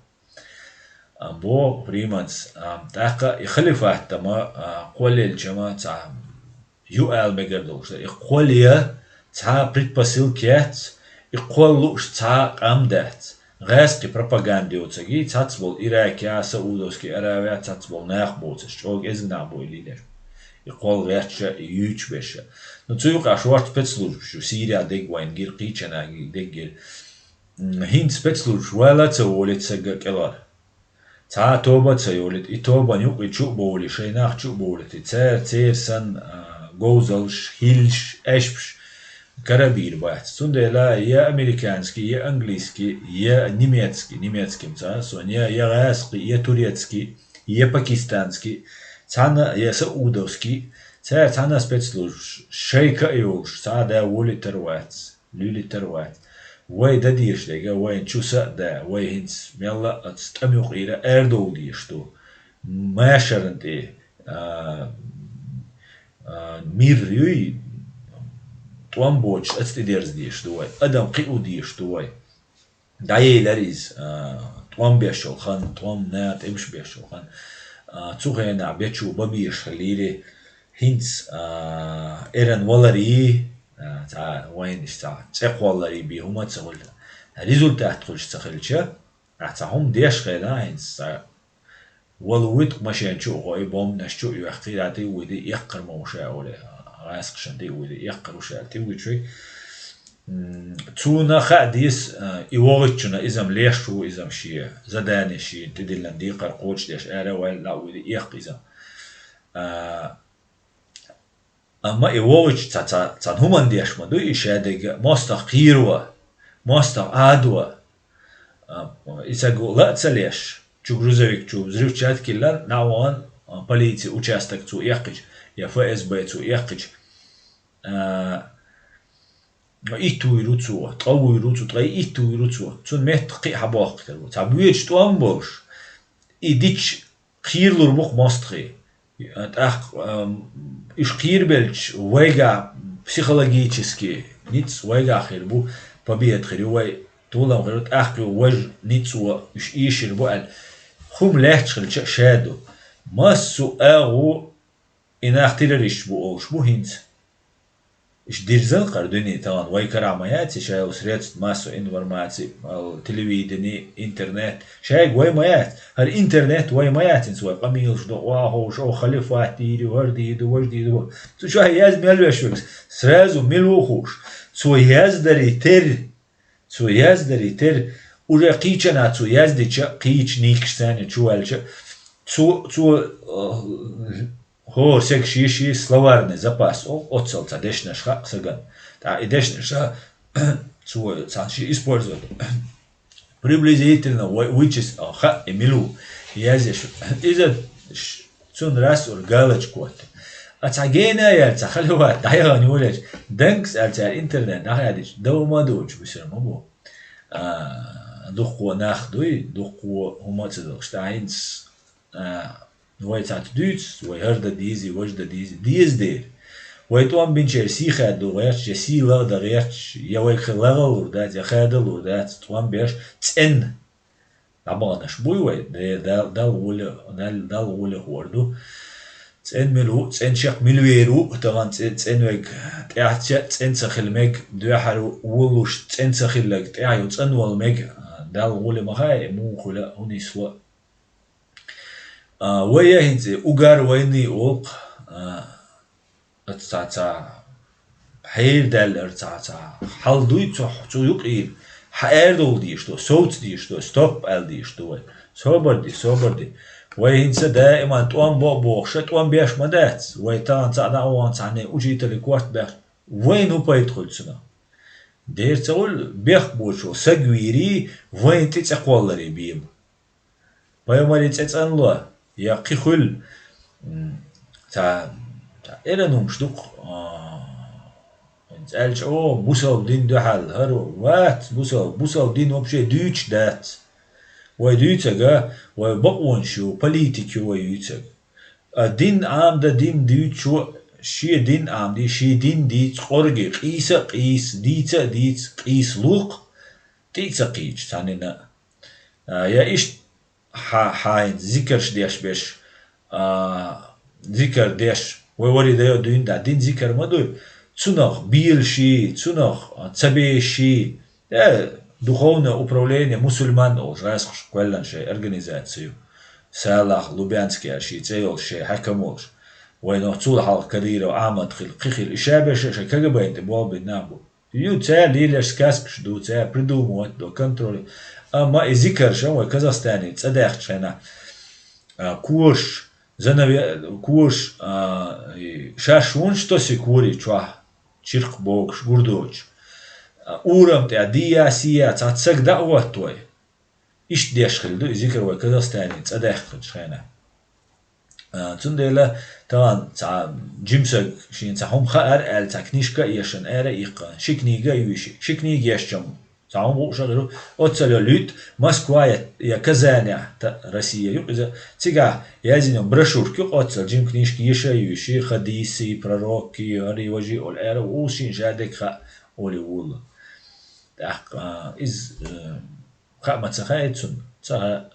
А, боху Фриманс, а, тӀаккха и халифат-м, а, кхоллаелча-м цхьа ю ала мегар долуш дара. И кхолла цхьа предпосылка яц, и кхолла лууш цхьа къам дац. ГӀаьскхи пропаганда йоцург, цхьацца болу Иракехь, Саудовский Аравиехь цхьацца болу нах боцурш, чӀогӀа кӀезиг нах бу и лелош. И кхолла гӀерташ а, и юьйцуш берш а. Ну, цу юкъахь шорта спецслужбаш ю, Сирехь дерг вайна гира, кхечанхьа дерг гира. М, хӀинца спецслужбаш вала а ца волуьйту сага кӀелхьара. Цхьа а тоба а ца йолуьйту, и тобанна юкъа чу а бовлий, шайн нах чу а бовлуьйтий, цара церан санна, а, говзалш, хӀиллаш, аьшпаш карабийр бац. Цундела я американский, я английский, я немецкий, немецкий-м ца а сона, я, я гӀаьскхи, я турецкий, я пакистанский, цхьана, я саудовский, цара цхьана спецслужбаш шайка а йолуш, цхьа а да волуьйтур вац. Луьйлуьйтур вац. Вай дан дезаш дерг, вайна чу са а да, вай хӀинца мелла а оцу тӀам юкъера арадовла дезаш ду. Машарна тӀе, а, а, мир юй, тӀом боцуш оцу тӀе дерза дезаш ду вай. Адам кхио дезаш ду вай. ДӀаелира иза, а, тӀом беш йолу хан, тӀом, наха тӀемаш беш йолу хан. А, цу хенахь бечу бан безаш хилира, хӀинца, а, эрна валарий, а, цхьа вайна иштта цӀе кхолларий бен хӀума а ца хуьлу. результат хуьлуш ца хилча, ахь цхьа хӀума деш хилча, хӀинца цхьа вала вуьту машен чу а гӀой, бомбанаш чу а йоьхкий, дӀа тӀе а вуьди, эккхар ма ву ша олий, гӀаскхашна тӀе а вуьди, эккхар ву ша аьлла, тӀе вуьтуш вай. М, цунна хаа деза, а, и вогӀучунна иза-м леш ву, иза-м шен задани шена тӀедиллина декхар кхочушдеш, ара ваьлла дӀа а вуьди, эккха иза-м. А, Амма и вогӀучу ца, ца, цхьана хӀуманна деш ма ду и шадерг а, мостагӀа кхеро, мостагӀа Ӏадо. А, и ца гу-, ла а ца леш, чу грузовик чу взрывчатка йиллина, дӀа а вахана, а, полицин участок цо эккхича, я ФСБ цо эккхича. А, итт вуьйр ву цо, ткъа вуьйр ву цо, ткъе итт вуьйр ву цо. Цунна метта кхин а хьабоккхуьйтур бу. Цхьа боьдуш тӀом болуш, и дича кхералур бу-кх мостагӀий. ТӀаккха, ам, уьш кхерабелча вайгахь психологически ницкъ вайгахь хир бу, победа хир ю вай, толам хир ю, тӀаккха ю важа ницкъ ву, уьш эшийр бу аьлла. ХӀума лаьтташ хилча а ша ду. Массо а агӀо и нах террористаш бу олуш бу хӀинца. Иштта дирзина кхара дуьне тахана вай карахь ма яц, ша йолу средств массовой информации, ал, телевидение, интернет. Шайга вай ма яц. ХӀара интернет вай ма яц, хӀинца вай къамелаш до, охьаховш, о, халифат дийр ю, хӀара дийр ду, важа дийр ду. Цу чохь язда мел веш верг, сразу мила ву хууш. Цо яздаре терра, цо яздаре терра, уже кхечанхьа цо яздича, кхечу нийсачу царна чу ваьлча, цо, цо, э, хӀора сага шен-шен словарный запас о, оццал цхьа дешнаш хаьа сагана. ТӀаккха и дешнаш а цо цхьаьна шен использовать. Приблизительно вай вычис-, а, хаьа и мила ву, язъеш. Иза ш-, цунна рас ур галочка котта. А цхьа гена яьлла, цхьа халават дӀаяхана йолаелча, данкс аьлла цара интернет дӀахаьдича, дов ма доцуш бисар ма бу. А, дуккхо нах дуй, дуккхо хӀума а ца долуш. ТӀаккха хӀинца, а, вай цхьацца дуьйцу, вай хӀара дан дезий, важа дан дезий, деза дела. Вай тӀом бинчеран сий хадо гӀерташ, я сий лаха дан гӀерташ, я вайга хир лахалур дац, я хадалур дац, тӀом беш цӀенна дӀабаханаш буй вай, Де-, Дал-, Далла гӀоле-, Дал-, Далла гӀоле хӀора ду. ЦӀена мила ву, цӀена чекх мила вер ву, тахана цӀе-, цӀена верг тӀаьхьа цӀе-, цӀена ца хила мега, дуьххьара волуш цӀена ца хилларг тӀаьхьа ю цӀанвала мега, Далла гӀоле ма хаьа, муха хуьлу, хӀун нисло. А, вай а хӀинца и угар вайний олу-кх, а, Оцу цхьа, цхьа хьердаьллара цхьа, цхьа хьал дуй цу, цу юкъера, хьан арадовла дезаш ду, совца дезаш ду, стоп аьлла дезаш ду вай. Собар де, собар де. Вай хӀинца даиман тӀом бо а бохуш, тӀом беш ма дац. Вай тахана цхьаъ дӀа а вахана цхьанне учителе корта баьхча, вайна хӀун пайда хуьлу цунах? Дера ца хуьлу, бехк боцу саг вийрий, вайна тӀе цӀе кхолларий бен бу. Пайхамаран цӀе цӀанло, я кхин хуьлу, м, цхьа, цхьа эрна хӀумаш ду-кх, а, хӀинца аьлча, о, бусалба дин дуьхьал, хӀара вац бусалба, бусалба дин вообще дуьйцуш дац. Вай дуьйцург, вай бакъонаш ю, политика ю вай юьйцург. А дин Ӏамадан, дин дуьйцучо шен дин Ӏамаде, шен дин дийца, къорге къийса а къийса, дийца а дийца, къийса луш, тӀе а ца кхийча цхьаннена а. А, я иштта хьа-, хьайна зикарш деш берш, а, зикар деш, вай вари дайо дуьйна дӀа, дин зикар ма дуй, цунах белаший, цунах ца беший, э, духовное управление мусульман олуш, гӀаскхаша кхоьллина шайн организацию, Салах Лубянский аьлла шен цӀе йолуш, шайн хьаькам волуш, вайна цул хьалха Кадыров Ахьмад хила, кхин хила, и ша берш а шайн КГБ-н тӀе болх бина нах бу. Ю, цара лелаш сказкаш ду, цара придумывать до, контроль. Амма и зикарш а вай Казахстане цӀа даьхначу хенахь, а, кораш, занаве-, кораш, а, и шаьш вунаш тосий корий чохь, чиркх богуш, гур доцуш. А, урам тӀехь дийя, сийя, цхьа саг дӀа а хӀоттавой. Иштта деш хилла ду и зикар вай Казахстане цӀа даьхначу хенахь. А, цундела тахана цхьа жима саг шена цхьа хӀума хаьара аьлла, цхьа книжка а ешна, ара а иккхина, ши книга а йоьший, ши книга ешча-м цхьа хӀума хууш а хир ву, оццал йолу юьтӀа Москва я, я Казанехь, та-, Россия ю иза, цигахь яздина брошюрка ю-кх оццал, жима книжка, еша а йоьший, хадисий, пророккий, арий, важий олу ара, ву шена ша дерг хаьа олий волу. ТӀаккха, а, иза, э, хаа ма ца хаьа цунна? Ца хаьа.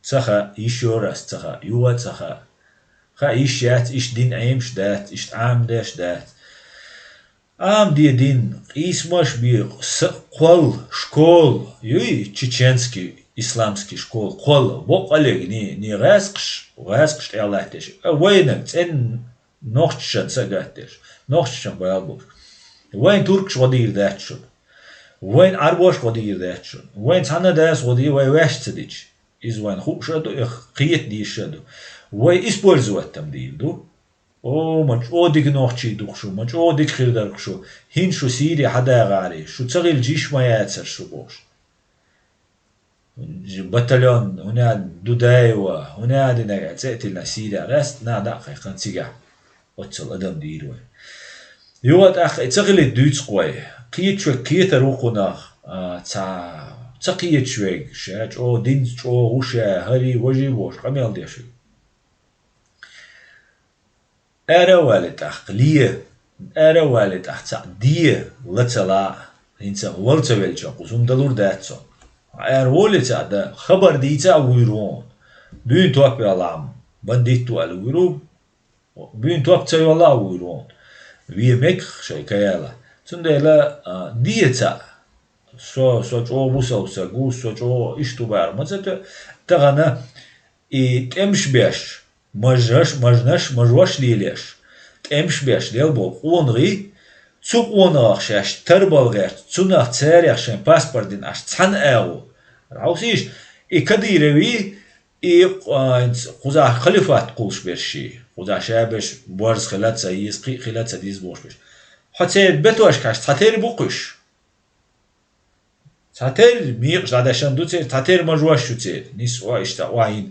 Ца хаьа, ещё раз ца хаьа, юха а ца хаьа. Хаа йиш яц, иштта дин Ӏемаш дац, иштта Ӏамадеш дац. Ам де дин, къийсамаш бе, с-, кхол, школ, юй, чеченский, исламский школ, кхол, бокъалег, ни, ни гӀаскхаш, гӀаскхаш тӀехьа латташ. А вайнаг, цӀен нохчашан са гатташ, нохчашан бала болуш. Вайн туркаш гӀо дийр дац шуна. Вайн Ӏарбош гӀо дийр дац шуна. Вайн цхьана дас гӀо дий, вай ваьш ца дича. Иза вайн хууш а ду, и кхета дийш а ду. Вай использовать-м дийр ду. О, ма чӀогӀа дика нохчий ду-кх шу, ма чӀогӀа дика хир дара-кх шу, хӀинца шу Сири хьадагӀарий, шу ца хилча йиш ма яцара шу бохуш. Батальон, хӀуна Дудаева, хӀуна динарг цӀе а тиллина Сири, раст нах дӀа а кхайкхина цигахь. Оццул адам дийр вай. Юха тӀаккха и ца хилийта дуьйцу-кх вай. Кхеташ верг кхетар ву кхунах, а, ца, ца кхеташ верг, ша чӀогӀа динца чӀогӀа ву ша, хӀарий, важий бохуш, къамел деш верг. Ара а вале тӀаккха, ле, ара а вале тӀаккха цхьаъ де ла ца лаахь, хӀинца вала ца велча, кхуза хӀума далур дац цунна. Ара воле цхьаъ дан, хабар дийца а вуьйр ву хьуна. Буьйна топ йолахь-м, бандит ву аьлла вуьйр ву, буьйна топ ца йолахь а вуьйр ву хьуна. Вен мега шайн каяла. Цундела, а, де цхьаъ. Со, со чӀогӀа бусалба саг ву, со чӀогӀа иштта ву бара ма ца тоьа. Тахана и тӀемаш беш, мажаш, мажнаш, мажош лелеш, тӀемаш беш лелабо къонахий, цу къонахах шаьш тарбала гӀерта, цунах царех шайн паспорт дина Ӏаш цхьана агӀо. Хьовсийша, и Кадыровий, и, а, кхузахь халифат кхуллуш берш ший, кхузахь ша берш борз хила ца еза, кхин а хила ца деза бохуш берш. Хьо церан бетошкахь цхьатерра бу-кх уьш. Цхьатерра мекъаш дӀадешна ду церан, цхьатерра мажош ю церан, нисса а иштта а йина.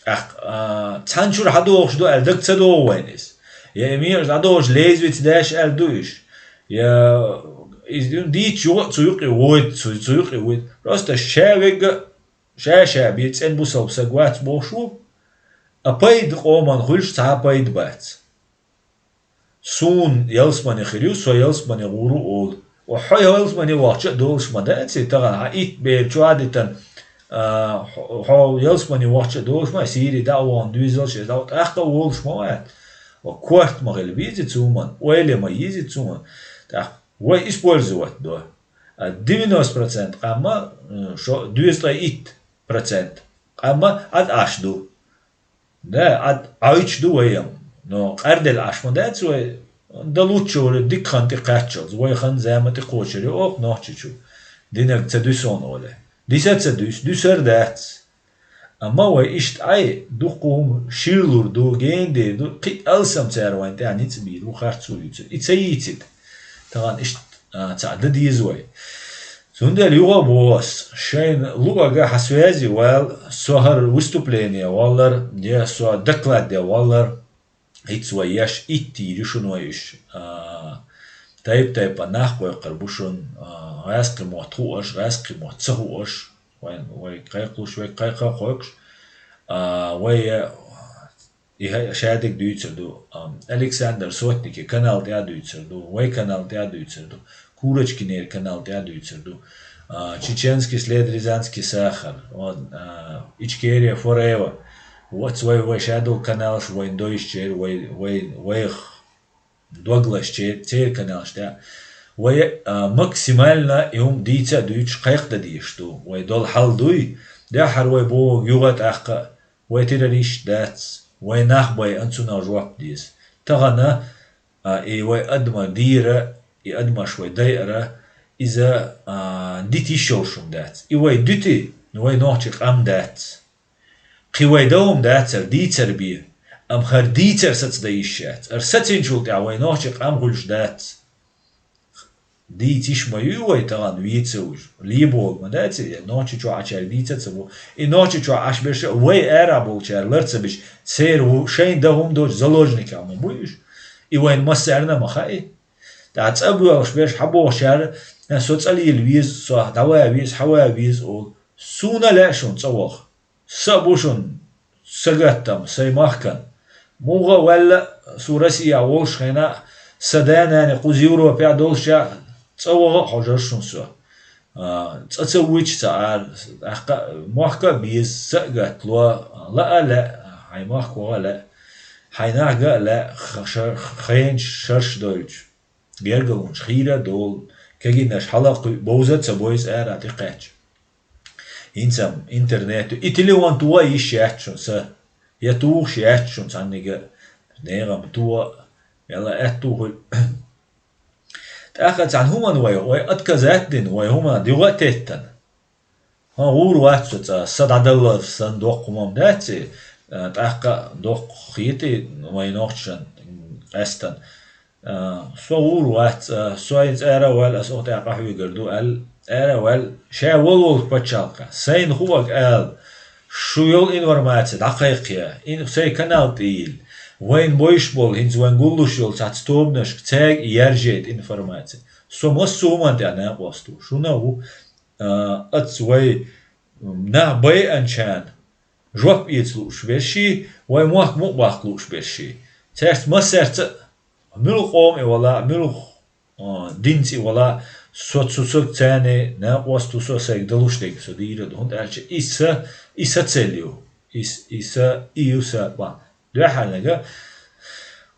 ТӀаккха, а, цхьана чуьра хьадогӀуш ду аьлла, дага ца догӀу вайна иза. Я и мекъаш дӀадохуш лезвица деш аьлла ду уьш. Я иза дийцча юха а цу юкъе войту, цу, цу юкъе войту. Просто ша вегга, ша-ша бен цӀена бусалба саг вац бохуш ву, а пайда къоман хуьлуш цхьа а пайда бац. Суна ялсамане хир ю, со ялсамане гӀур ву олу. Ва хьо ялсамане вахча а долуш ма дац и, тахана хьан итт бер чу а дитан, а, хьо, хьо ялсамане вахча а долуш ма, Сири дӀа а вахана, доьзалш а дӀа а, тӀаккха а волуш ма вац. Ва корта ма хила веза цу хӀуман, ойла ма еза цу хӀуман. ТӀаккха вай использовать до. А девяносто процент къамма, м, шо, дезткъе итт процент къамма Ӏад Ӏаш ду. Да, Ӏад Ӏойчу ду вай-м, но къарделла Ӏаш ма дац вай, дан луччура дика хан тӀе кхаччалц, вай хан зама тӀе кхочур ю оха Нохчийчу, динарг ца дуьсу хьуна оле. Диса ца дуьсу, дуьсар дац. Амма вай иштта Ӏай, дуккха хӀума ширлур ду, гена дер ду, кхин а алсам цара вайн тӀехь ницкъ бийр ву, харц ву юьйцур. И ца йийцита. Тахана иштта, а, цхьаъ дан деза вай. Цундела юха а боху ас, шайна луъага хьан связи вала, со хӀара выступление валлар, я со доклад де валлар, хӀинца вай еш итт йийр ю шуна вай уьш. А, тайп-тайпа нах кхойкхур бу шуна, а, гӀаьскхи мотт хууш, гӀаьскхи мотт ца хууш, вай, вай кхайкхалуш, вай кхайкха а кхойкхуш, а, вай, э, и хӀа-, шадерг дуьйцур ду, ам, Александр Сотников канал тӀе а дуьйцур ду, вай канал тӀе а дуьйцур ду, Курочкинера канал тӀе а дуьйцур ду, а, Чеченский след, Рязанский сахар, вот, а, Ичкерия Forever, вот вай, вай шадолу каналаш, вайн дойчу чер, вай, вай, вайх доглаш чер, церан каналаш тӀе а. Вай, а, максимально и хӀума дийца а дуьйцуш кхайкхадан дезаш ду, вай долу хьал дуй, дуьххьара вай бохург юха а тӀаккха, вай террорист дац, вай нах байъина цунах жоп деза. Тахана, а, и вай адамаш дийра, и адамаш вай дайара, иза, а, дита йиш йолуш хӀума дац. И вай дуьти, вай нохчийн къам дац. Кхин вай дан хӀума дацара, дийцар бен, амма хӀара дийцар саца дан йиш яц. ХӀара сацийначул тӀаьхьа вай нохчийн къам хуьлуш дац. Дийца йиш ма юй вай тахана вецавуьйш. Леболу ма дац и, Нохчийчохь Ӏачаьрга дийца а ца бо. И Нохчийчохь Ӏаш берш а вай арахь болчара лар ца бича, церан ву-, шайн дан хӀума доцу заложникех ма бу уьш. И вайна массарна а ма хаьа. ТӀаккха цӀа боьлхуш берш хьан бохучара, со цӀа лела веза, со дӀаван веза, хьан ван веза олу. Суна а лаьа шуна цӀа ваха. Са а бу шуна сагатта-м, сайн махкана. Муха а ваьлла, со Россехь волуш хенахь, сан да-нана кхуза Европехь долуш а, цӀа ваха а хьожура шуна со. А, цӀа ца вуьйчу ца ара, тӀаккха а мохк а беза, са а гатта ло, лаа а лаьа, хьайн махка ваха а лаьа, хьайн нах ган а лаьа, х-, шар-, хенаш шарш дойлча. гергарлонаш хийра а долу, кегийнаш хьала а кхуьу, бовза а ца бойза ара тӀекхаьчча. ХӀинца-м интернет ю. И телефон тоха йиш яц шуна сан. Я тухуш яц шуна цхьаннега а. Нехан-м тоха а, мелла а аьтту хуьлу. ТӀаккха цхьана хӀуманна вай, вай отказать дина, вай хӀуманна дуьхьа а теттина. ХӀан, гӀур вац со цкъа, са дӀадаллалц санна доккха хӀума-м дац и, а, тӀаккха а доккха хетий вайн нохчашна къаьстина. А, со гӀур вац, а, со хӀинца ара а ваьлла, ас оха тӀаккха къахьоьгур ду аьлла, ара а ваьлла, ша волу-волчу пачхьалкхе, сайна хуург ала, шу йолу информаци дӀакхайкхая, ин-, сайн канал тӀе йилла, вайна бойуш болу, хӀинца вайн гуллуш йолу цхьацца тобанашка, цаьрга а яржайта информаци. Со массо а хӀуманна тӀехь накъост ву, шуна а ву, а, аца вай, м, нах байинчарна жоп эца лууш берш, вай мохк мукъабаккха лууш берш. Цаьрца массаьрца а, муьлха къоман и вала, муьлха, а, динца и вала, со цу сагца царна накъост ву, со сайга далуш дерг со дийр ду, хӀунда аьлча и са, и са цель ю, и с-, и са, и ю са бан. Дуьххьарнага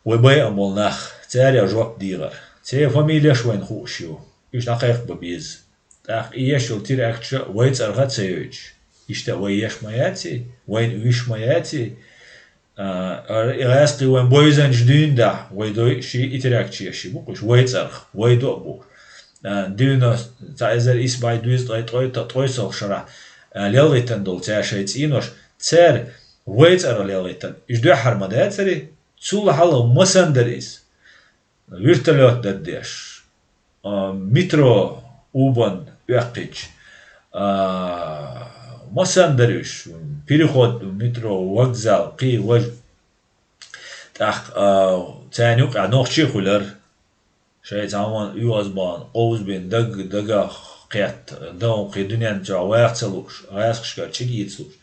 вай байина болу нах, цаьрга жоп дехар. Церан фамилеш вайна хууш ю. Уьш дӀакхайкхабан беза. ТӀаккха и еш йолу теракташ а вай цӀарах а ца йойтуш. Иштта вай еш ма яций, вайна уьш ма яций. А, и гӀаьскхий вайн бойзанча дуьйна дахь, вай дойуш и теракташ еш бу кхуьш, вай цӀарах, вай до а бу. А, девяносто, цхьа эзар исс бӀе дезткъе ткъе, ткъе, ткъе, ткъе исс шарахь, а, лелхийтина долу цара шайн цӀенош, цара вай цӀарах лелхийтина. Уьш дуьххьара ма дацарий? Цул хьалха масанна дара иза? Вертолёт дара деш, а, метро убан оьккхуьйтуш, а, масанна дара уьш, переход, метро, вокзал, кхин важа. ТӀаккха, а, царна юкъахь нохчий а хуьлура. Шайн цхьа хӀуманна оьгӀаз бахана, къовзабина, даг дагах кхетта, дан кхин дуьнен чохь ваха ца лууш, гӀаьскхашкара чӀиг эца лууш.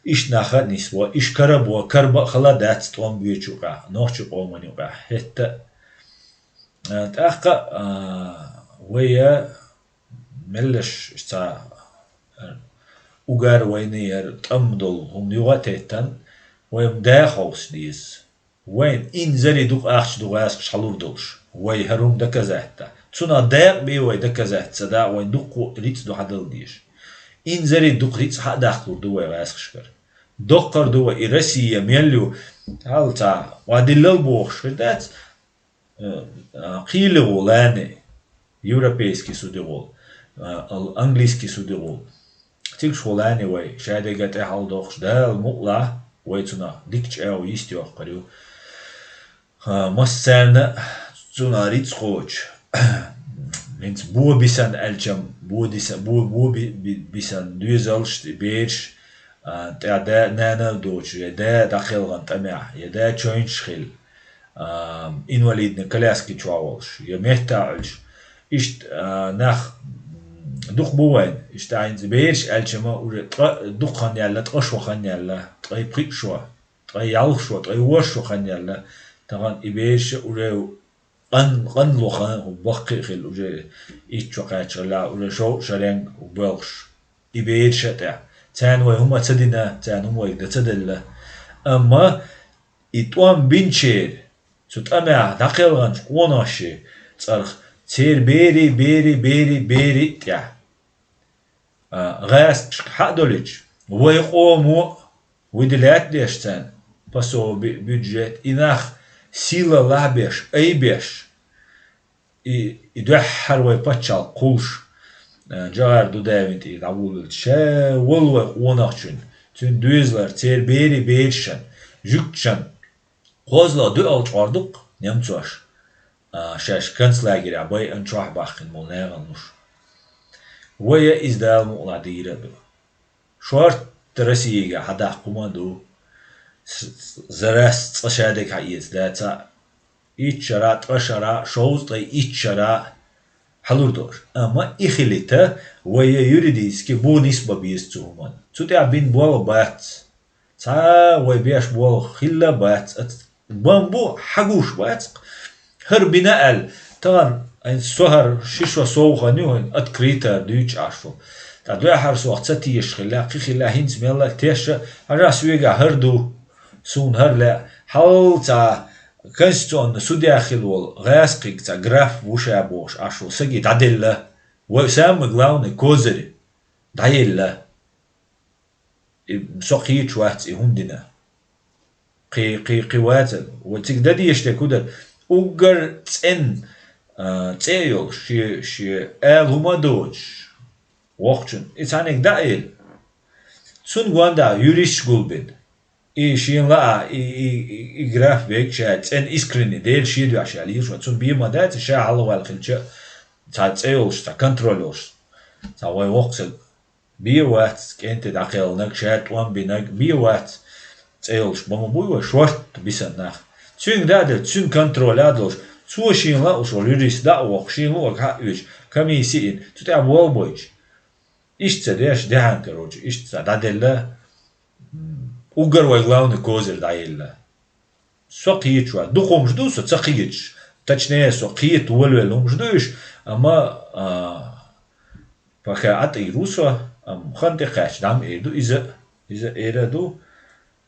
Иштта нах а нисбо, иштта кара а бо, карабан а хала а дац тӀом боьдучу юкъахь, нохчийн къоман юкъахь хӀетта а. А, тӀаккха, а, вай а меллаша цхьа, а, угар вайна яра тӀам долу хӀума юха а теттан, вай-м да хьовса деза. Вайн инзаре дукха ахча ду гӀаьскхаша хьалур долуш, вай хӀара хӀума доказать да. Цунах дакъа бен вай доказать ца дакъа, вайн дуккха а рицкъ ду хьадала дезаш. Инзаре дукха рицкъ хьа а даккхалур ду вай гӀаьскхашкара. Доккхар ду вай и Россия мел ю, хьал ца, ва диллал бохуш хир дац, э, а, кхийла гӀо лани, европейский судья гӀо, а, ал-, английский судья гӀо. Цига школане вай, шадерга тӀехьалдоккхуш, Дала мукъалахь, вай цунах дика чӀагӀо йистйоккхур ю. А, массарна а цунах рицкъ кхочу. ХӀинца бо бисан аьлчам, бо диса-, бо, бо би-, би-, бисан доьзалш, бераш, а, тӀе да, нана а доцуш, я да дӀакхелхина тӀамехь, я да чевнаш хилла, а, инвалидный коляски чохь волуш, я метта Ӏуьллуш. Иштта, а, нах, м, дукха бу вайн. Иштта хӀинца бераш аьлча ма уже ткъа дукха хан яьлла, ткъа шо хан яьлла, ткъе пхиъ шо, ткъе ялх шо, ткъе ворхӀ шо хан яьлла. Тахана и бераш а уже къан-, къанло хан баккхий а хилла, уже итт шо кхаьчча хилла, уже шовзткъа шаренга боьлхуш. И бераш а тӀехь. Царна вай хӀума ца дина, царна хӀума вайга дан ца делла. Амма и тӀом бинчеран, цу тӀамехь дӀакхелханчу къонахчийн цӀарах церан берийн, берийн, берийн, берийн тӀехь, а, гӀаьскхашка хьа а долуьйтуш, вай къомо а выделять деш царна, пособи, бюджет, и нах сийлаллахь а беш, айбеш, и, и дуьххьара вай пачхьалкх кхуллуш, а, Джохар Дудаевн тӀера дӀавуллуьйтуш, ша волу вай къонахчун, цуьнан доьзалара, церан берийн, берашан, жуьгташан кхозлагӀа доьалгӀа чкъор ду-кх немцоша, а, шаьш концлагерехь байина чохь баьхкина болу нахана луш. Вай а иза Дала мукъалахь дийр а ду. Шорта Россига хьадаккха хӀума а ду. С-, с-, зарас цкъа шадерг хьаэца дац а. Итт шара, ткъа шара, шовзткъе итт шара хьалур долуш. Амма и хилийта, вай юридически бух нисбан беза цу хӀуманна. Цу тӀехь бина болх бац. Цхьа а вай беш болх хилла а бац, ат-, бан бу, хьагуш бац-кх. ХӀара бина аьлла, тахана хӀинца со хӀара ши шо сов хан ю хӀинца открыто дуьйцуш Ӏаш ву. Ткъа дуьххьара сох ца тешаш хилла, кхин хилла хӀинца мелла а тешаш, хьажахь, соьгахь хӀара ду, суна хӀара лаьа, хьал цхьа конституционный судья хила волу гӀаскхиг цхьа граф ву ша бохуш Ӏаш волу саги дӀаделла. Вай самый главный козырь дӀаелла. И со кхеташ вац и хӀума дина. Кхи, кхи, кхи ваца. Вай цига дан дезаш дерг хӀун дара? Уггар цӀен, а, цӀе а йолуш, шен, шен ала хӀума а доцуш, воккхачун. И цхьаьнниг дӀа а елла. Цунна гондахь юристаш гулбина. И шена лаа, и, и, и, и граф вега ша цӀена искренне, Дела шен дуьхьа ша лелаш ван. Цунна бен ма дац, ша хьалаваьлла хилча, цхьа цӀе йолуш, цхьа контроль йолуш. Цхьа вай воккха ца бен вац, кӀентий дӀакхелхинарг, ша тӀом бинарг, бен вац, цӀе йолуш. Ма ма буй вай, шортта бисина нах. Цуьнга дӀа а делла, цуьнан контроль а долуш, цо шена лаьа уьш волу юрист дӀа а воккхуш, шена луъург хьа а оьцуш, комисси а йина, цу тӀехь болх бойтуш. Иштта ца деш, дехьа, короче, иштта ца дӀаделла, м, уггар вай главный козырь дӀаелла. Со кхеташ вац. Дукха хӀумаш ду, со ца кхеташ. Точнее, со кхета волавелла хӀумаш ду уьш, амма, а, пока Ӏа тӀера ву со, амма хан тӀекхаьчча дӀа ма эр ду иза, иза эр а ду.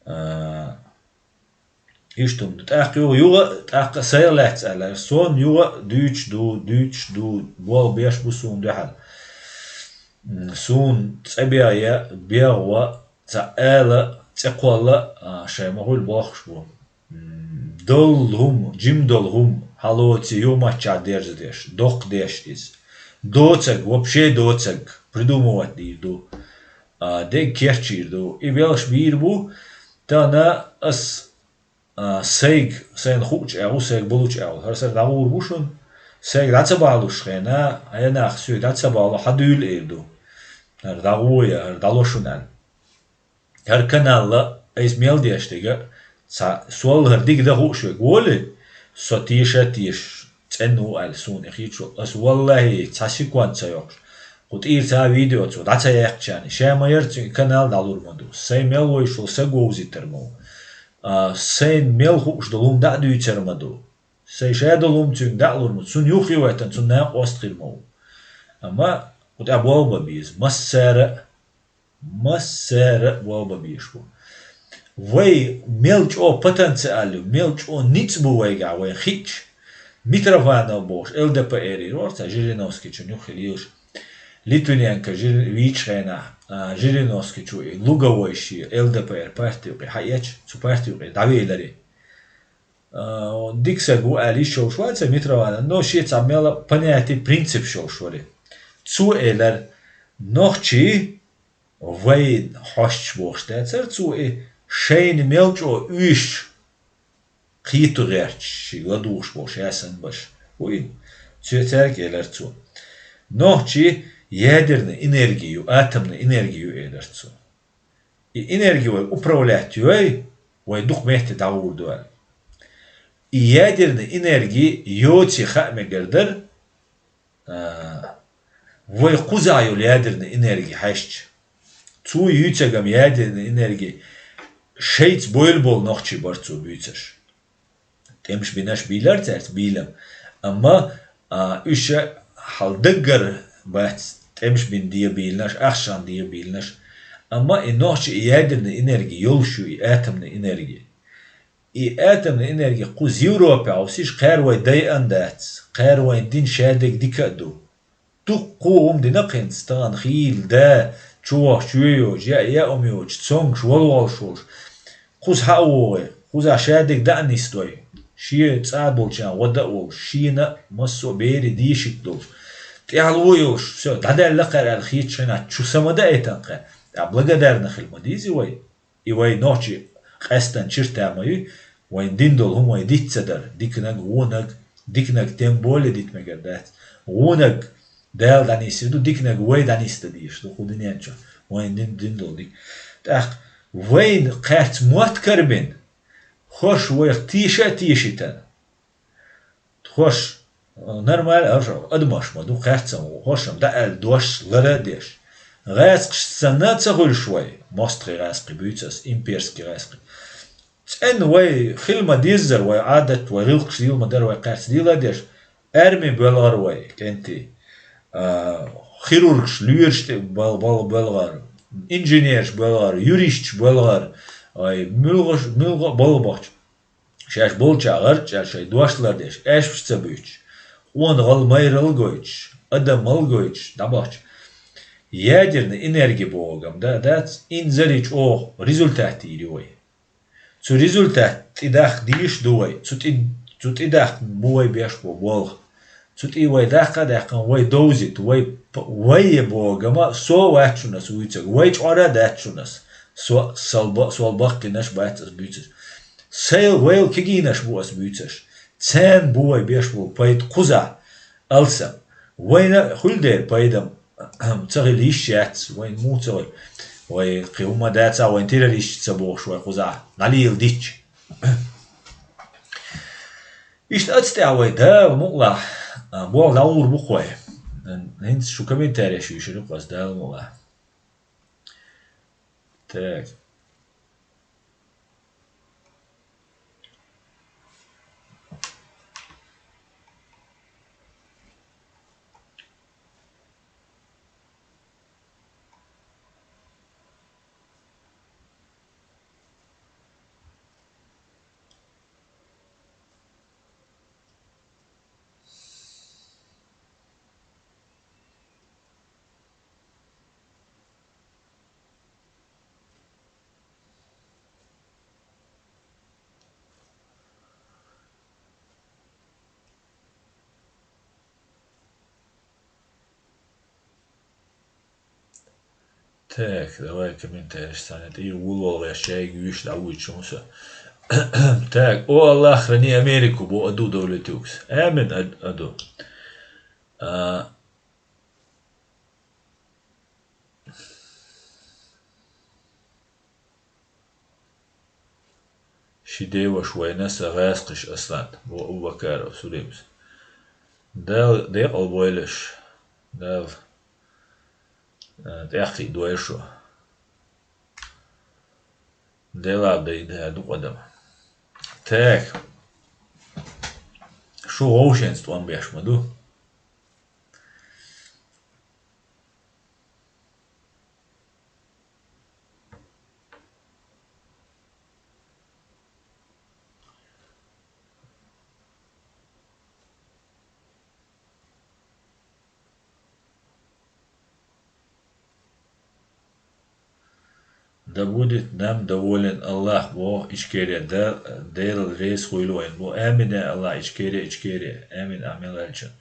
А, Иштта хӀума ду. ТӀаккха юха, юха, тӀаккха сайх лаьцна аьлла, суна юха дуьйцуш ду, дуьйцуш ду, болх беш бу суна дуьхьал. М, суна цӀа бегӀа, бегӀа, цхьа ала, цӀе кхолла, а, шайн ма хуьлу бохуш бу. М, долу хӀума, жима долу хӀума, хьалоций юхамаччахь дерзадеш, доккха деш иза. Доцург, вообще доцург, придумывать дийр ду. А, дег керчийр ду. И велаш бийр бу, тахана ас а, сайга, сайна хуучу агӀо, сайга болучу агӀо. ХӀара сара дӀагӀур бу шуна. Сайга дӀа ца балуш хенахь, хьенах соьга дӀа ца бало, хьан дуьйла эр ду. ХӀара дӀагӀо я, хӀара дӀало шуна аьлла. ХӀара каналла айса мел деш дерг а, цхьа сол хӀара дика дан хууш верг волий, со теша а тешаш, цӀена ву аьлла суна и хийцало. Ас валлахӀи, цхьа секунд ца йоккхуш. Кху тӀера цхьа а видео цо дӀа ца яьккхича, ша ма яра цуьнан канал дӀалур ма ду. Сайн мел вайшал са говзийтар ма ву. А, сайна мел хууш долу хӀума дӀа а дуьйцур ма ду. Сайн ша долу хӀума цуьнга дӀа а лур ма ду. Цунна юххе а ваьттина, цунна накъост хир ма ву. Амма кху тӀехь болх бан беза. Массара а, массара а болх бан безаш бу. Вай мел чӀогӀа потенциал ю, мел чӀогӀа ницкъ бу вайгахь, вай хиъча. Митрофанов бохуш, ЛДПР-ера вара цхьа Жириновскийчун юххе лелаш. Литвиненко Жир-, вийчу хенахь, а, Жириновскийчу и Луговой шен ЛДПР парти юкъе хьаэцча, цу парти юкъе дӀавеларе. А, дика саг ву аьлла йиш йолуш вац Митрофанов, но шен цхьа мел понятие, принципаш йолуш вара. Цо элира, нохчий, вайн хьошташ бохуш дацара цо и, шайна мел чӀогӀа уьйш кхета гӀерташ, шиъ ладугӀуш болуш ясанбаш. Вуй, цо цаьрга элира цо. Нохчий ядерный энерги ю, атомный энерги ю, элира цо. И энерги вай управлять йой, вай дукха метте дӀагӀур ду аьлла. И ядерный энерги йоций хаа мегар дара, а, вай кхузахь йолу ядерный энерги хьаьжча. Цо юьйцург-м ядерный энерги шайца бойла болу нохчий бара цо буьйцурш. ТӀемаш бинарш бийлара цаьрца, бийла-м. Амма, а, уьш хьал даггара бац тӀемаш бина дегӀан бийланарш, ахчанан дегӀан бийланарш. Амма и нохчий и ядерный энерги йолуш ю, и атомный энерги. И атомный энерги кхуза Европехь вусийша, кхара вай дайан дац, кхара вайн дин шадерг дика а ду. Дуккха хӀума дина кхинца, тахана хийла да, чувахча чоь йоцуш, яа яа хӀума йоцуш, цомгуш, волгӀалш волуш. Кхуза хьа а вогӀий, кхузахь шадерг дӀа а нисдой, шен цӀа болчарна гӀо дан а волуш, шена а, массо а берийн дешиг долуш. ТӀаьхьало а йолуш, всё, дӀадаьлла кхара аьлла хеташ хенахь, чу са ма даийтина кхара. ТӀаккха благодарна хила ма дезий вай? И вай нохчий къаьстина чирта ма ю, вайн дин долу хӀума вай дита ца дара, диканаг, вонаг, диканаг тем более дита мегар дац. Вонаг Дала дӀанисйир ду, диканаг вай дӀанисдан дезаш ду кху дуьнен чу, вайн дин, дин долу дика. ТӀаккха вайна кхаьрца мотт карабина, хӀорш вайх теша а тешийтина. ХӀорш, э, нормально, хӀорш адамаш ма ду, кхаьрца а ву, хӀоршам дӀа аьлла дош лара а деш. ГӀаьскхаш санна а ца хуьлуш вай, мостагӀий гӀаьскхий буьйцу ас, имперский гӀаьскхий. ЦӀена вай хила ма деззара, вай Ӏадат, вай гӀиллакхаш дийла ма дара, вай кхаьрца дийла а деш, арми боьлгӀара вай, кӀентий. А, хирургаш, лоьраш тӀе бал-, бал-, боьлгӀара, инженераш боьлгӀара, юристаш боьлгӀара, ай, муьлгӀаш-, муьлгӀа а балла бахча. шаьш болча гӀарчӀа шайн дош лардеш, аьшпаш ца буьйцуш, къона гӀал майрал гойтуш, адам мал гойтуш, дӀабахча. Ядерный энерги боху гам, да, дац, инзаре чӀогӀа результат йийр ю вай. Цу результат тӀедаккха дийш ду вай, цу тӀе, цу тӀедаккха бу вай беш бо болх. Цу тӀе вай даккха а даьккхина, вай довзийта, вай п-, вай е боху гама, со вац шунас вуьйцург, вай чкъора дац шунас, со, салба-, сол баккхийнаш бац ас буьйцуш. Сайл вайл кегийнаш бу ас буьйцуш. Царна бу вай беш бо пайда кхузахь, алсам. Вайна хуьлу дера пайдам. Ца хила йиш яц, вайн муха ца хила. Вай кхин хӀумма дацахь, вайн террористаш ца бохуш вай кхузахь, дӀалийла дитча. Иштта аца тӀехь вай Дала мукъалахь, а, болх дӀагӀур бу-кх вай. ХӀинца шу комментареш йийшира-кх ас Дала мукъалахь. Так. Так, давай комментарий санна. И вулвал веш чайг виш да вуй чунса. Так, о Аллах, храни Америку, бо аду довлетюкс. Амин, ад-, аду. А, Ши деваш вайна са гӀаскхиш, Аслан, бо Абу-Бакаров Сулеймас. Дала декъал бойла аш. Дала, а, тӀаьххий дойла шу. Делахь дай да дукха адам. Так. Шу вовшенца тӀом беш ма ду. Да будет нам доволен Аллах, бо Ичкерия, да, Дела реза хуйла вайн, бо амин, я Аллах, Ичкерия, Ичкерия, амин, амин, алча.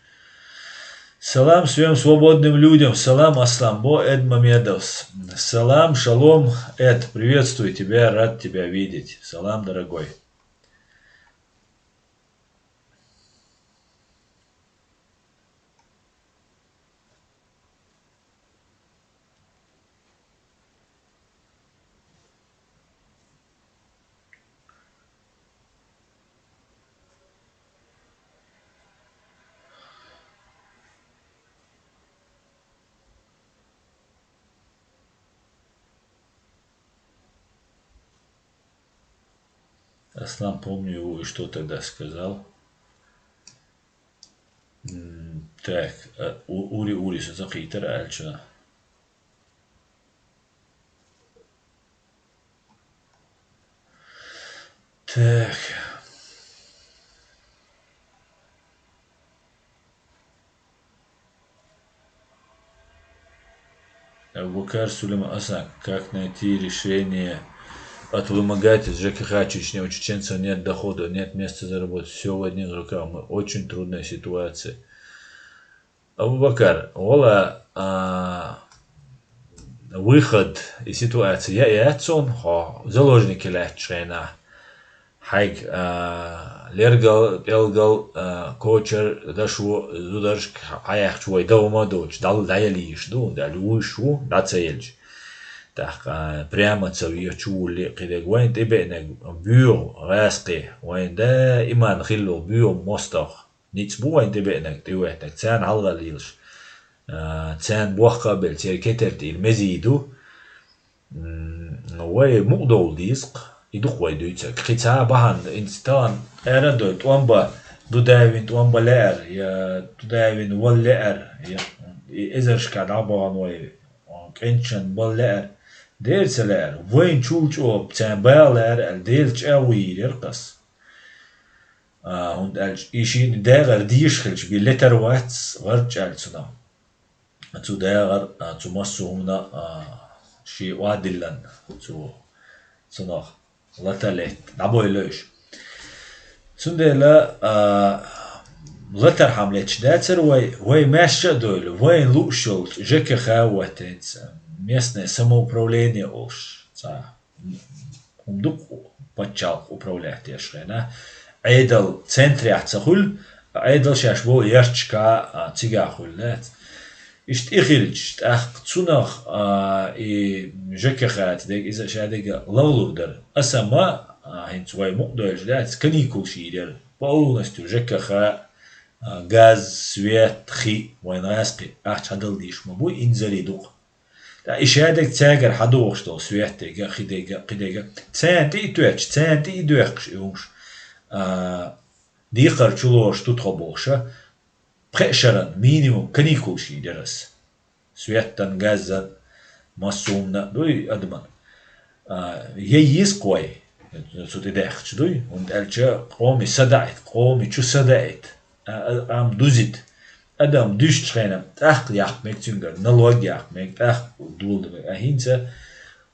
Салам всем свободным людям. Салам, Аслам. Бо Эд Мамедовс. Салам, шалом, Эд. Приветствую тебя, рад тебя видеть. Салам, дорогой. Аслан, помню его, и что тогда сказал? М, так, а, у-, ури, ури, со закхийтар аьлча. Так. Абубакар Сулейман Асан, как найти решение от вымогательств Ж К Х Чечни? У чеченцев нет дохода, нет места заработать, все в одних руках. Мы очень трудной ситуации. Абубакар, вала, а, выход из ситуации я и отцон, хо, заложники лаьтташ хенахь. Хьайга, а, лергал, пӀелгал, а, кочар, дашо, зударшка хьаяхча вай дов ма доцуш, дал дӀаялийша ду, дал вуьйш ву, дӀа ца елча. ТӀаккха, а, прямо ца вехачу вулли, кхидерг вайн тӀебеънарг буьйгӀу гӀаскхе, вайн даиман хилла буьйгӀу мостагӀа. Ницкъ бу вайн тӀебеънарг, тӀеветтинарг, царна хьалха лелаш. А, царна бохка а белла, церан кетар тӀера мезий ду. М, вай мукъадовла деза-кх, и ду-кх вай дуьйцург. Кхин цхьа бахьана, инца тахана ара а дой, тӀом бан, Дудаевн тӀом бан лаьара, я Дудаевн вала лаьара, я и эзаршка дӀабахана вай, кӀенташна бала лаьара, дера ца лаьара, вайна чул чӀогӀа царна бала лаьара аьлла, Делан чӀагӀо йийр яра-кх ас. А, хӀунда аьлча, и шийна дегӀар дийша хилча, би летар вац, гӀарчӀ аьлла цунах. Цу дегӀар, а, цу массо а хӀумана, а, ший охьадиллан, цу, цунах лата летта, дӀабойла уьш. Цундела, а, латар хьама леташ дацар вай, вай маьрша а дойла, вайна лууш йолчу Ж К Х а ваттайца, местное самоуправление олуш, цхьа хӀума ду-кх пачхьалкх управлять деш хенахь. Ӏедал центрехь ца хуьлу, Ӏедал шаьш болу ярташка, а, цигахь хуьлу, дац? Иштта и хилча, тӀаккха цунах, а, и Ж К Х-ца дерг иза шадерг лавлур дара. Аса ма, а, хӀинца вай мукъадойлуш дац, каникулаш йийр яра. Полностью Ж К Х, а, газ, свет, хи, вайн гӀаьскхи ахча хьадала дийш ма бу, инзаре ду-кх. Ткъа и шадерг цаьргара хьадогӀуш долу светтерг а, хи дерг а, кхи дерг а. Царна тӀе а тоьттуш, царна тӀе а доьхкуш и хӀумаш. А, декхар чу лоруш ду тхо бохуш а, пхеа шаран минимум каникулаш йийр яра аса. Светтан, газзан, массо а хӀуманна а дуй адаман. А, яй йиза-кх вай, цу тӀе даьхкича дуй, хӀунда аьлча къоме са даийта, къоме чу са даийта. А, а, ам дузийта. Адам дуьстучу хенахь тӀаккха яккха мега цуьнгара, налог яккха мега, тӀаккха доладан мега. А хӀинца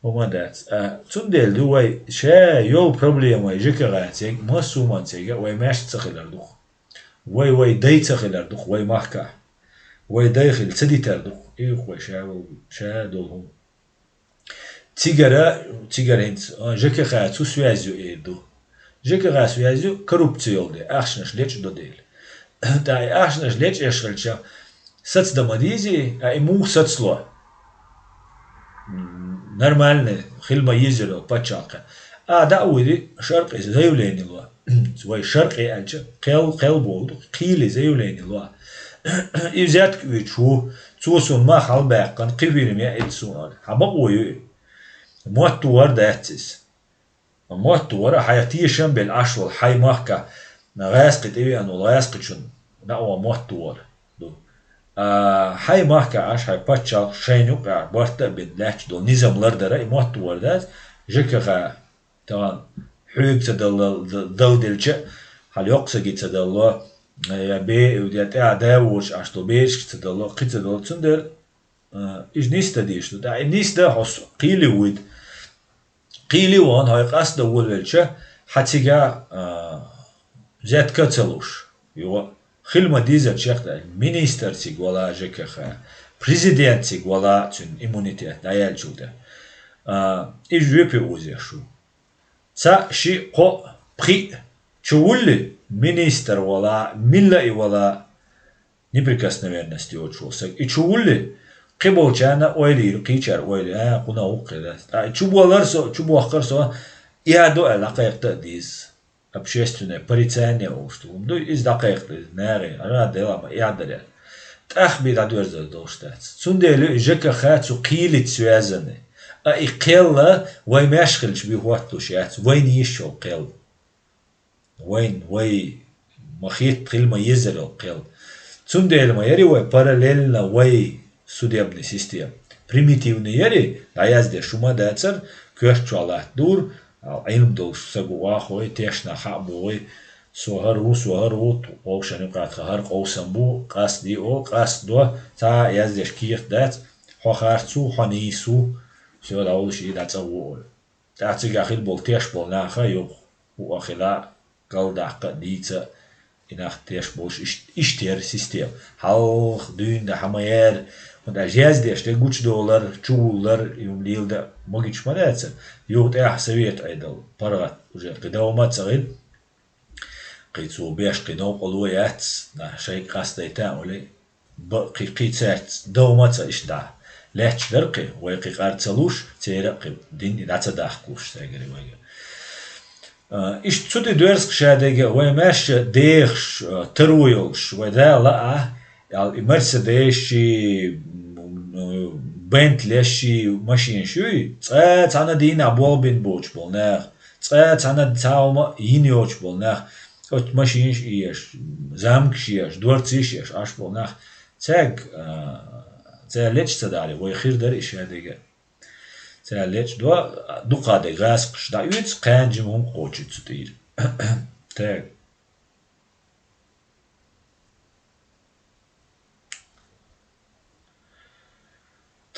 хӀума дац. А, цундела ду вай ша йолу проблемай Ж К Х-ца, массо а хӀуманца вай маьрша ца хилар ду-кх. Вай, вай дай ца хилар ду-кх вай махкахь. Вай дай хила ца дитар ду-кх. И ю-кх вай ша, ша долу хӀума. Цигара, цигара хӀинца, а, Ж К Х цу связь ю эр ду. Ж К Х связь ю коррупци йолу де, ахчанаш лечкъадо дела. ТӀаккха и ахчанаш лечкъадеш хилча, сацдан ма дезий, а и муха сацало? М, нормально, хила ма езар йолу пачхьалкхе. А, дӀа а вуьйр, Шаркъе заявление ло. Вай Шаркъе аьлча, кхел, кхел боху, кхеле заявление ло. И взятка оьцуш ву, цо суна мах хьалабаьккхина, кхин фирма яийта суна аьлла. Хьан бакъо ю и? Мотт вар дац иза. Мотт вар а, хьайн тешам а белла Ӏаш волу, хьайн махкахь гӀаьскхи тӀевеана волу гӀаьскхичун дӀа а ван мотт вар ду. А, хьайн махкахь Ӏаш, хьайн пачхьалкх шайна юкъахь барт а бина лаьтташ долу низам лардар а, и мотт вар дац, Ж К Х тахана хьоьга ца дал-, дал-, дала делча, хьан йоккха саги ца далло, я бе-, я тӀаьхьа да воцуш Ӏаш долу берашка ца далло, кхин ца далло. Цундела, а, иза нисдан дийш ду. ТӀаккха и нисдан хьо с-, кхеле вуьйта. Кхеле вахана хьо къастдан волавелча, хьан цигахь, а, взятка а ца луш. Йо, хила ма дезар чекхдала, министр цига вала Ж К Х, президент цига вала, цуьнан иммунитет дӀаяьллачул тӀаьхьа. А, иза жоьпе озош ву. Цхьаъ, шиъ, кхоъ, пхиъ чу вулли, министр вала, милла и вала, неприкосновенность йоцуш волу саг. И чу вулли, кхиболчарна ойла йийр, кхечара ойла, а, кхунах ву-кх и, да. Ткъа и чу болар со, чу бохкар со, и а до аьлла, дӀакхайкхийта а деза. Общественное порицание олуш ду. Ду иза дӀакхайкхийта, нари, ара дела ма и а даре. ТӀаккха бен дӀадоьрзар долуш дац. Цундела и Ж К Х цу кхелица связаны. А и кхел вай маьрша хилча бен хӀотталуш яц, вайна йиш йолу кхел. Вайн, вай ма хетта хила ма езар йолу кхел. Цундела ма яри вай параллельно вай судебный система. Примитивный яри, дӀаяздеш хӀума дацар, коьрта чохь латта дур, Ӏилма долуш саг ву вахой, тешнах хьа а богӀий, со хӀара ву, со хӀара ву, вовшашна юкъахь тхан хӀара къовсам бу, къастаде олу, къастадо, цхьа а яздеш кехат дац, хьо харц ву, хьо нийса ву, всё, дӀаволуш и дӀа цӀа ву олу. ТӀаккха цигахь хила болу теш болу наха юха хӀуъа хила, галдаккха а, дийца а, и нах теш болуш иш-, иштта яра система. Хьалха дуьйна дан хьан ма яра, хӀунда аьлча яздеш де гучудолар, чувуллар, и хӀума леладан а могуш ма дацара. Юха тӀаьхьа совет Ӏедал, паргӀат уже кхин дов ма ца хила. Кхин цо беш кхин новкъарло яц, нах шайга къастадайта а олий, бакъ кхин, кхин цаьрца дов ма ца иштта дӀа. Лаьтташ дара кхин, вай кхин къар ца луш, церан а кхин дин и дӀа ца дахкалуш цаьргара вайга. А, иштта цу тӀе доьрзу-кх шадерг а, вай маьрша дехаш, а, таро йолуш, вай Дала а, аьлла, и Мерседесший, м, м, Бентлешший машинаш юй, цкъа цхьана дийнахь болх бина боцуш болу нах, цкъа цхьана цхьа хӀума йина йоцуш болу нах, оцу машинаш а еш, замкаш еш, дворцаш еш Ӏаш болу нах, цаьрга, а, цара лечкъа ца дале, вай хир дара и шадерг а. Цара лечкъадо, дукха дерг гӀаскхаш дӀаоьцу, кхана жима хӀума кхочуьйту цу тӀера. Цаьрга.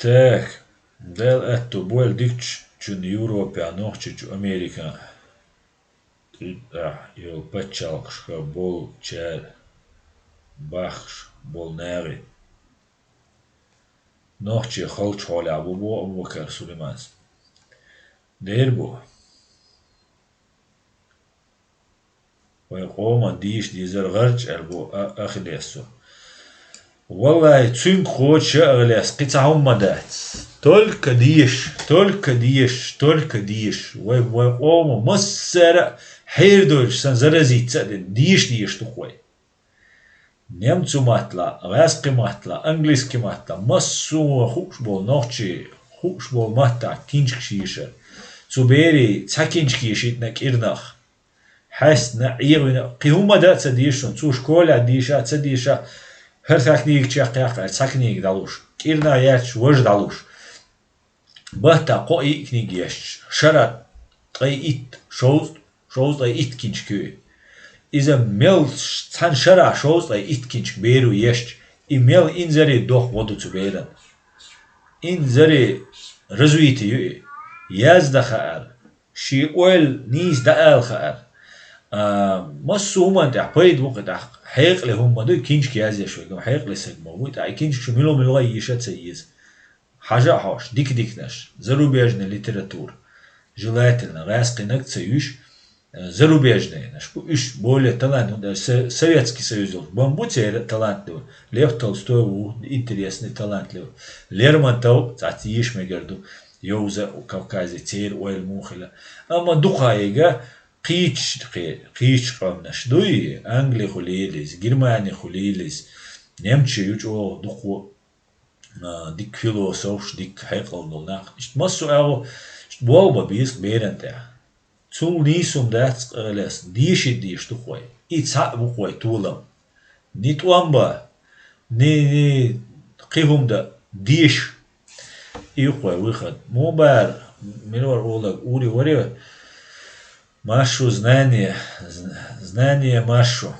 Так, Дала аьтту бойла дикачу чунна Европехь, нохчичу Американ. ТӀуьтӀахь йолу пачхьалкхашка болчара бахкаш болу нахе. Нохчий халчу хьолехь бу боху Абу-Бакар Сулайманс. Дера бу. Вайн къоман дийша дезар гӀарчӀ аьлла бу а-, Ахиллесо. Валлахьи, цуьнга кхочуш а Ахиллес, кхин цхьа хӀумма дац. Только деша, только деша, только деша. Вай, вайн къоман массара а хьерадевлча санна заразиться а дина, деша дезаш ду-кх вай. Немцу маттахь, гӀаьскхи маттахь, английски маттахь, массо а хууш болу нохчий, хууш болу маттахь кинчкаш йийшар. Цу берийн цхьа кинчка йийшийтина кӀирнах. Хьаьстина, Ӏехавина, кхин хӀумма дан а ца дезаш шуна, цо школехь дийша а ца дийша, хӀара цхьа книга чекхъяккха аьлла, цхьа книга дӀалуш, кӀирнах яьрча важа дӀалуш. Баттахь кхо-йиъ книга ешча, шарахь ткъе итт, шовзткъа, шовзткъе итт кинчка ю и. Иза мел ш-, цхьана шарахь шовзткъе итт кинчка беро ешча, и мел инзаре доккха гӀо ду цу беран. Инзаре развитие ю и. Яздан хаьара, шен ойла нийса дӀаала хаьара. А, массо а хӀуманна тӀехь пайда бу кхин тӀаккха. Хьекъале хӀумма ду и кинчка язъеш верг, амма хьекъале стаг ма ву и, тӀаккха и кинчка шу мила-мила йийша а ца еза. Хьажа а хьожуш, дика-диканаш, зарубежная литература. Желательно, гӀаьскхинаг а ца юьйш, э, зарубежнайнаш бу, уьш более талант-, хӀунда аьлча Со-, Советский Союз йолчу бан бу церан талантливый. Лев Толстой ву интересный, талантливый. Лермонтов цхьацца йийша мегар ду, йовза а Кавказе церан ойла муха хила. Амма дукха а ега кхечу кхе-, кхечу къаьмнаш дуй, Англи хуьлийла иза, Германи хуьлийла иза, немчи ю чӀогӀа дукха. А, дика философаш, дика хьекъал долу нах. Иштта массо а агӀо, иштта болх бан беза беран тӀехь. Цул нийса хӀума дац къа лес, деши деш ду-кх вай. И цхьаъ бу-кх вай толам. Ни тӀом бан, ни, ни кхин хӀума дан, деша. И ю-кх вай выход. Муха бара, мила вара олаг, ури варе, марш шу знание, з-, знание марш шу.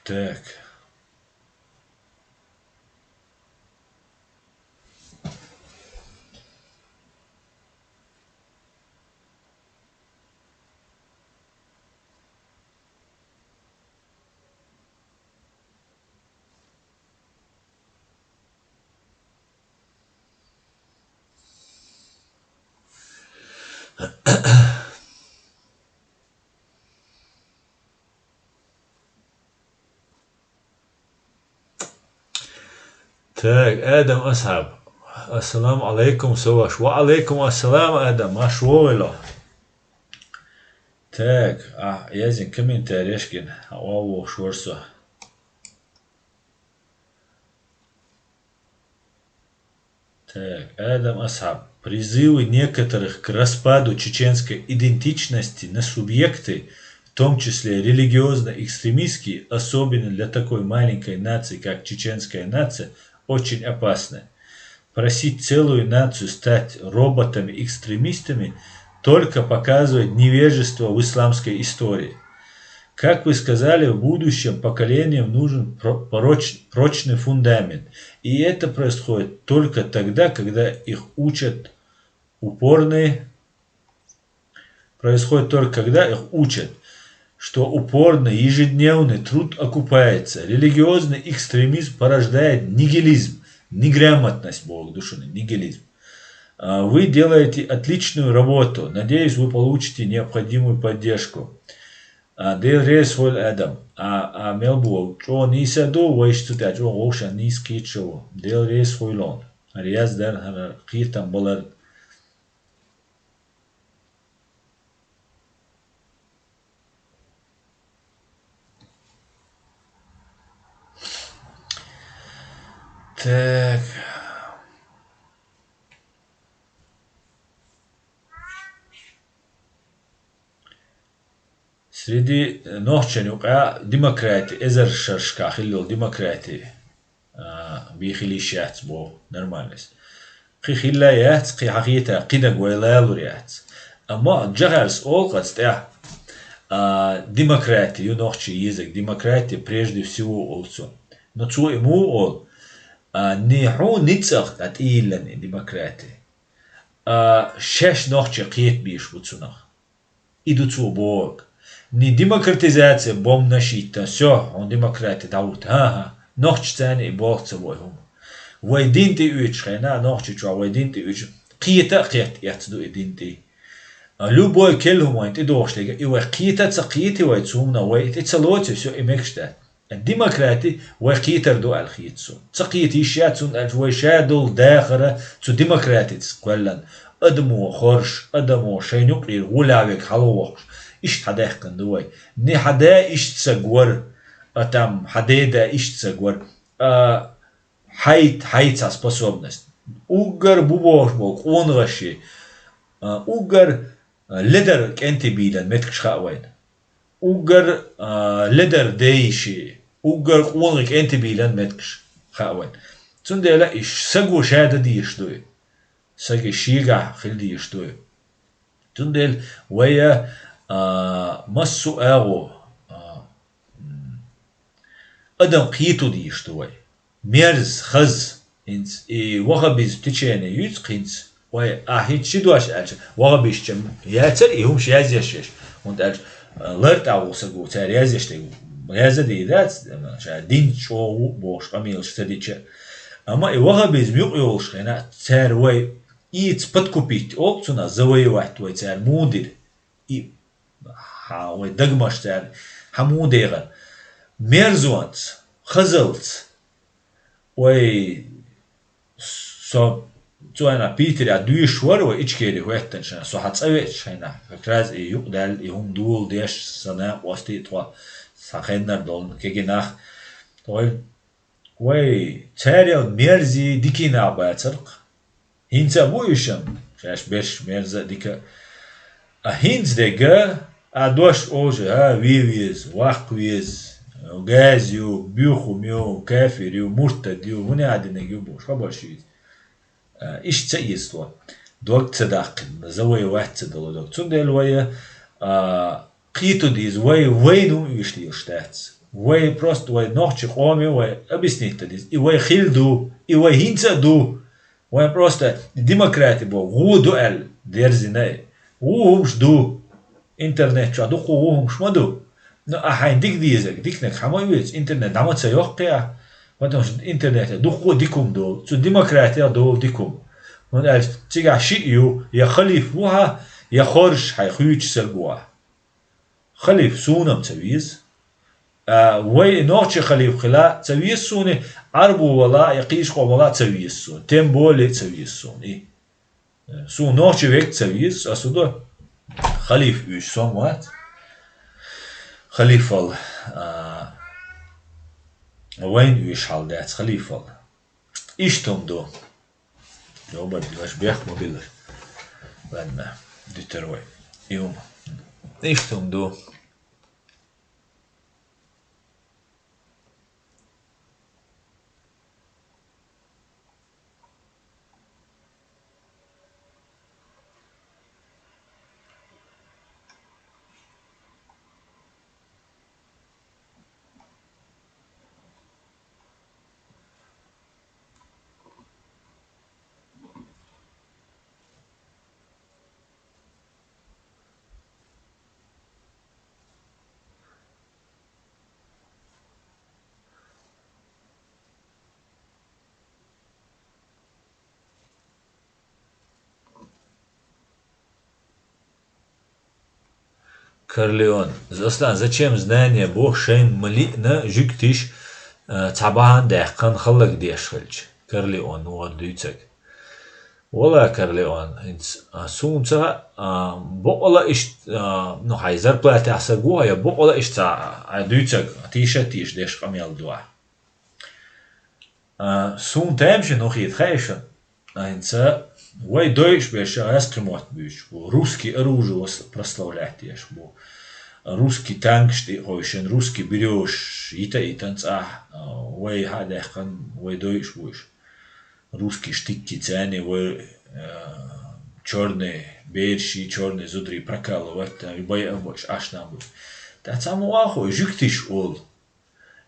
Так. Так, Адам Асхьаб. Ассаламу алейкум, соваш. Ва алейкум ассалам, Адам. Марш вогӀийла. Так, а, язйина комментареш гина. Хьан вогӀуш вара со. Так, Адам Асхаб. Призывы некоторых к распаду чеченской идентичности на субъекты, в том числе религиозно-экстремистские, особенно для такой маленькой нации, как чеченская нация, очень опасны. Просить целую нацию стать роботами-экстремистами только показывает невежество в исламской истории. Как вы сказали, в будущем поколениям нужен про-, прочный фундамент. И это происходит только тогда, когда их учат упорные, происходит только когда их учат, что упорный, ежедневный труд окупается. Религиозный экстремизм порождает нигилизм, неграмотность, Бог души, нигилизм. А, вы делаете отличную работу. Надеюсь, вы получите необходимую поддержку. А, Дела реза хуьлда, Адам. А, а, мел бу, чӀогӀа нийса ду, вайша цу тӀехь чӀогӀа вовшан нийса кхеташ ву. Дела реза хуьлда хьуна. ХӀара яздарна, хӀара кхетам баларна. Так. Среди, э, нохчийн юкъахь демократи, эзар шерашкахь хилла йолу демократи, а, бий хила йиш яц боху, нормальность. Кхин хилла яц, кхин хьахийта, кхинаг вай лалур яц. Амма Джахарс олу кхаца тӀехь, а, демократи ю нохчий езаг, демократи прежде всего олу цо. Но цо и муха олу, а, не хьуна ницкъах дӀа тӀийиллина и демократи. А, шаьш нохчий кхетабийш бу цунах. И ду цо бохург. Не демократизация бомнаш йиттан, всё, хьуна демократи дӀавуьту. ХӀан-хӀа, нохчий царна и болх ца бой хӀума. Вай дин тӀе оьцуш хенахь, нохчий чохь вай дин тӀе оьцуш, кхета а кхетта эцна ду и дин тӀе. А, любой келла хӀума вайн тӀедогӀуш дерг, и вай кхета а ца кхетий вай цунна, вай тӀе ца лоций, всё, и мегаш дац. Демократи вай кхетар ду аьлла хета суна. Ца кхета йиш яц, хӀунда аьлча вай ша долу дахар цу демократица кхоьллина. Адамо хоржуш, адамо шайна юкъера гӀолехь верг хьалавоккхуш. Иштта хьадаьккхина ду вай. Не хьан да иштта саг вара, а там хьан деда иштта саг вара. А, хьайт, хьайт цхьа способность. Уггар бу бохуш болу къонахаши, а, уггар, а, ледар кӀентий бийлан меттигаш хаьа вайна. Уггар, а, ледар дейши, уггар къонахий кӀентий бийлан меттигаш хаьа вайна. Цундела и саго ша дан дезаш ду и. Саги шегахь хила дезаш ду и. Цундела вай, а, массо а агӀо, а, м, адам кхето дезаш ду вай. Мерза, хаза, хӀинца и ваххабизм течение юьйцу хӀинца. Вай, ахь хӀинца ши дош аьлча, ваххабистчун яцара и хӀумаш язъеш еш. ХӀунда аьлча, а, лартӀахь ву саго, цара язъеш дерг, яза а дийр дац, ша дин чӀогӀа ву бохуш къамелаш ца дича. Амма и ваххабизм юкъайолуш хенахь, цара вай ийца подкупить олу цунах, завоевать вай цара муха дира. И, хьан вай дагмаш цара хьан муха дехар? Мерзонца, хазалца. Вай, со цу хенахь Питерехь дуьйш вара вай Ичкери хӀоьттинчу хенахь, со хьан цӀа веачу хенахь, как раз и юкъадаьлла, и хӀума дола деш, сан накъостий тхо, сан хеннара долу кегий нах. Вай, вай, царел мерзий, дикий нах бацарх. ХӀинца а бу уьш-м, шаьш берш мерза а, дика а. А хӀинца дерг, а дош олуш, а, вен веза, ваккха веза, газа ю, буьйхам ю, кафир ю, муртад ю, хӀун а динарг ю бохуш, хабарш ю иза. А, иштта ца эцало, дог ца даккхина, завоевать ца дало дог. Цундела вай, а, кхето деза, вай, вайна хӀума оьшуш лелаш дац. Вай просто, вай нохчи къоме, вай объяснить дан деза. И вай хилла ду, и вай хӀинца а ду. Вайн просто демократи боху гӀо ду аьлла дерзина и. ГӀо хӀумаш ду. Интернет чохь дуккха гӀо хӀумаш ма ду. Но ахь хьайн дика дезарг, диканиг хьан ма оьцу, интернет дӀа ма ца йоккху ахь. Потому что интернете дуккха а дика хӀума долу, цу демократех долу дика хӀума. ХӀунда аьлча цигахь шиъ ю, я халиф ву хьан, я хоржуш хьайн хуьйцуш саг ву ахь. Халиф суна-м ца веза. А, вай нохчи халиф хила ца веза суна, Ӏарбо вала я кхечу къомала ца веза суна. Тем более ца веза суна и. Суна нохчи век ца веза, ас хӀун до? Халиф уьш сом вац. Халифал, а, вайн уьш хьал дац халифал. Иштта хӀума ду. Йобар дилаш бех ма билар. Ладно, дитар вай. И хӀума. Иштта хӀума ду. Корлеон. Аслан, зачем знания боху шайна ма лиъна жуьгтиш, а, цхьа бахьана даьккхина хӀаллак деш хилча? Корлеон вахар дуьйцург. Вала, Корлеон, хӀинца, а, суна ца хаьа, а, бокъала иштта, а, ну, хьайн зарплатехь са гу хьо, я бокъала иштта ца, а, дуьйцург, тийша а тийша деш къамел ду ахь. А, суна тамашийна хӀун хета хаьий шуна? А, хӀинца вай дойуш берш гӀаьскхи мотт буьйцуш бу, русский оружие вос-, прославлять деш бу. русский танкаш тӀе а ховшина, русский берёзаш йита а йитан цӀахь, а, вай хьа а даьккхина, вай дойуш бу уьш. Русский штыкки царна, вай, а, чёрный бераши, чёрный зударий прокалывать, а, байа а бу уьш, Ӏаш нах бу уьш. ТӀаккха цхьаммо а хой, жуьгтий шу олу.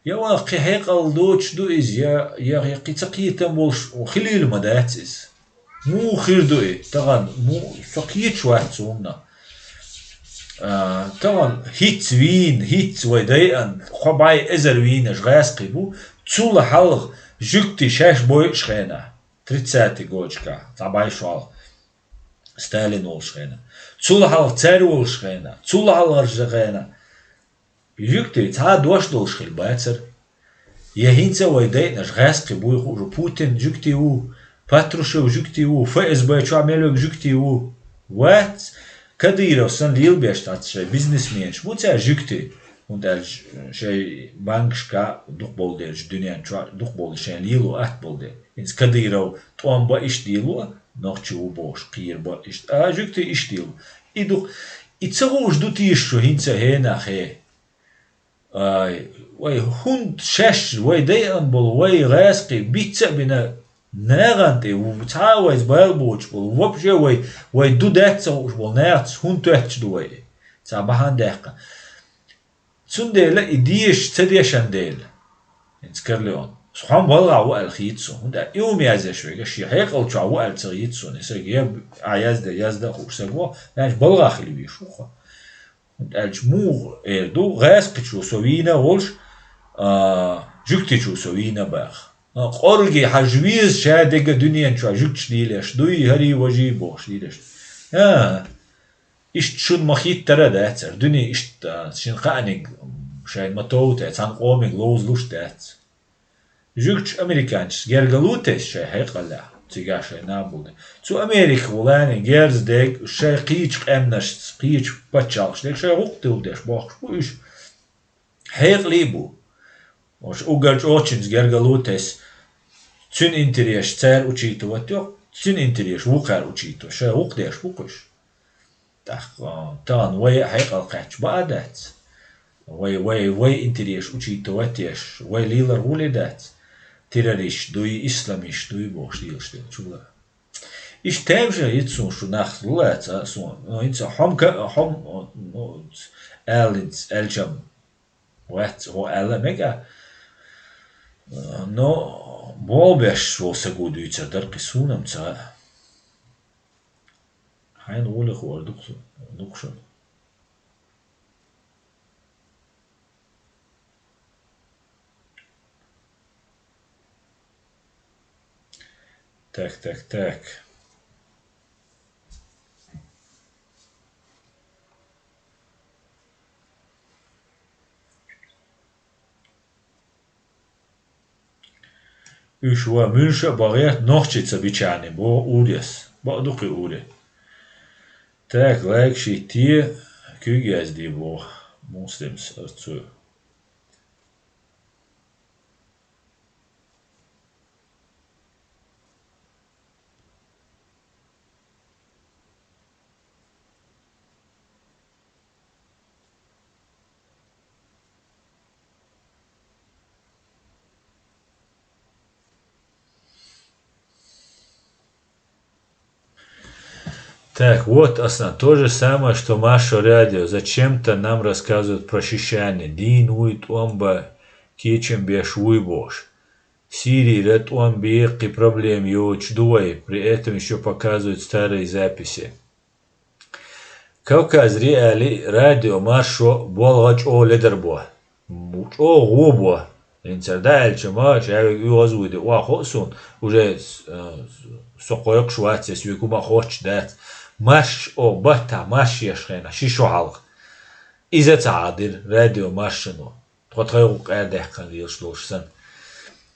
Я вай кхин хьекъал доцуш ду иза, я, я, я кхин ца кхетам болуш хилийла ма дац иза. Муха хир ду и? Тахана му-, со кхеташ вац цунна. А, тахана хӀинцца вийна, хӀинцца вай дайан, кхо бӀе эзар вийнарш гӀаьскхий бу, цул хьалха жуьгтий шаьш бойуш хенахь, тридцатый годашкахь, цхьа бӀе шолгӀа, Сталин волуш хенахь, цул хьалха цаьрга волуш хенахь, цул хьалхарчу хенахь. Жуьгтий цхьа а дош долуш хила бацара. Я хӀинца а вай дайнаш гӀаьскхи буй хууш, Путин жуьгтий ву, Патрушев жуьгтий ву, ФСБ чохь мел верг жуьгтий ву. Вац, Кадыров санна лелабеш дац шайн бизнесменаш, бу цара жуьгтий, хӀунда аьлча шайн банкашка дукхахболу дерчу дуьнен чохь дукхахболу шайн лело атта болу дела. ХӀинца Кадыров тӀом бан иштта лело, нохчи ву бохуш, кхера бан иштта, а жуьгтий иштта лело. И ду-, и ца хууш ду теша шу хӀинца а хенахь хе? Ай, вай хӀунда шаьш, вай дайан болу, вай гӀаьскхий бицца а бина, нагӀан тӀе ву-, цхьа а вайца бала боцуш болу, вообще вай, вай ду дац ца хууш болу нахаца хӀунда тоьттуш ду вай? Цхьа бахьана даьккха. Цундела и дезаш ца дешан дела. ХӀинца Корлеон. Со хьо балгӀа ву аьлла хийца суна. ХӀунда и хӀума яздеш верг, шен хьекъал чохь ву аьлла ца хийца суна. И стаг я а язде, язда а хууш стаг ву, нанаш балгӀа хила везаш ву хьо. ХӀунда аьлча муха эр ду, гӀаьскхичо со вийна а волуш, а, жуьгтичо со вийна а баха. А, къорге хьажа веза ша дерг а дуьнен чохь жуьгташ дийлеш дуй, хӀарий, важий бохуш дийлеш. А, иштта шуна ма-хиттара а дац, ара дуьне иштта, а, шина кхааниг шайн ма-товта, цхьана къомиг ловзалуш дац. Жуьгташ американчашца гергарло тесна шайн хьекъалехь, цигахь шайн наб болу де. Цу Америка волу лаьнна герз дерг, шайн кхечу къаьмнашца, кхечу пачхьалкхашца дерг шайн гӀуллакх тилла деш бохкуш бу уьш. Хьекъале а бу. Уьш уггар чӀогӀа цуьнца гергарло тесна, цуьнан интересаш цара учитывать йо, цуьнан интересаш вукхара учитывать, шайн гӀуллакх деш бу-кх уьш. ТӀаккха, а, тахана вай а хьекъал кхаьчча баа дац. Вай, вай, вай интересаш учитывать еш, вай лелар гӀоле дац. Террористаш дуй, исламисташ дуй бохуш лелаш дерг чула. Иштта тамашийна йиц суна шу нах лулаца, а, суна. Ну, хӀинца хьо-м ка-, хьо-м, ну, аьлла хӀинца аьлчам вац, хьо аьлла мега. Но болх беш волу саго дуьйцур дара кхин суна-м ца. Хьайна гӀоле хуур ду-кх шу, ду-кх шуна. Так, так, так. Уьш ван муьлша а бан гӀерта нохчица бичахьне боху Урес. Бакъ ду кхин Уре. Так, лайк шийтте, куьг яздий боху Муслимс арцу. Так, вот, Аслан, то же самое, что Маршо радио. Зачем-то нам рассказывают про шишане. Дийна вуй тӀом бан, кечам беш вуй бохуш. Сирийра тӀом беккхий проблема йоцуш ду вай, при этом ещё показывают старые записи. Кавказ Реалии радио Маршо болх чӀогӀа ледар бо. ЧӀогӀа гӀо бо. ХӀинца дӀааьлча ма, ша вега оьгӀаз вуй де, охьахо а суна, уже, э, со кхойкхуш вац, ас вега хӀума а хоттуш дац. Марш, о, баттахь марш еш хенахь, ши шо хьалха. Иза ца хьадира радио Маршано. Тхо тхайн гӀуллакх арадаьккхина лелаш долуш санна.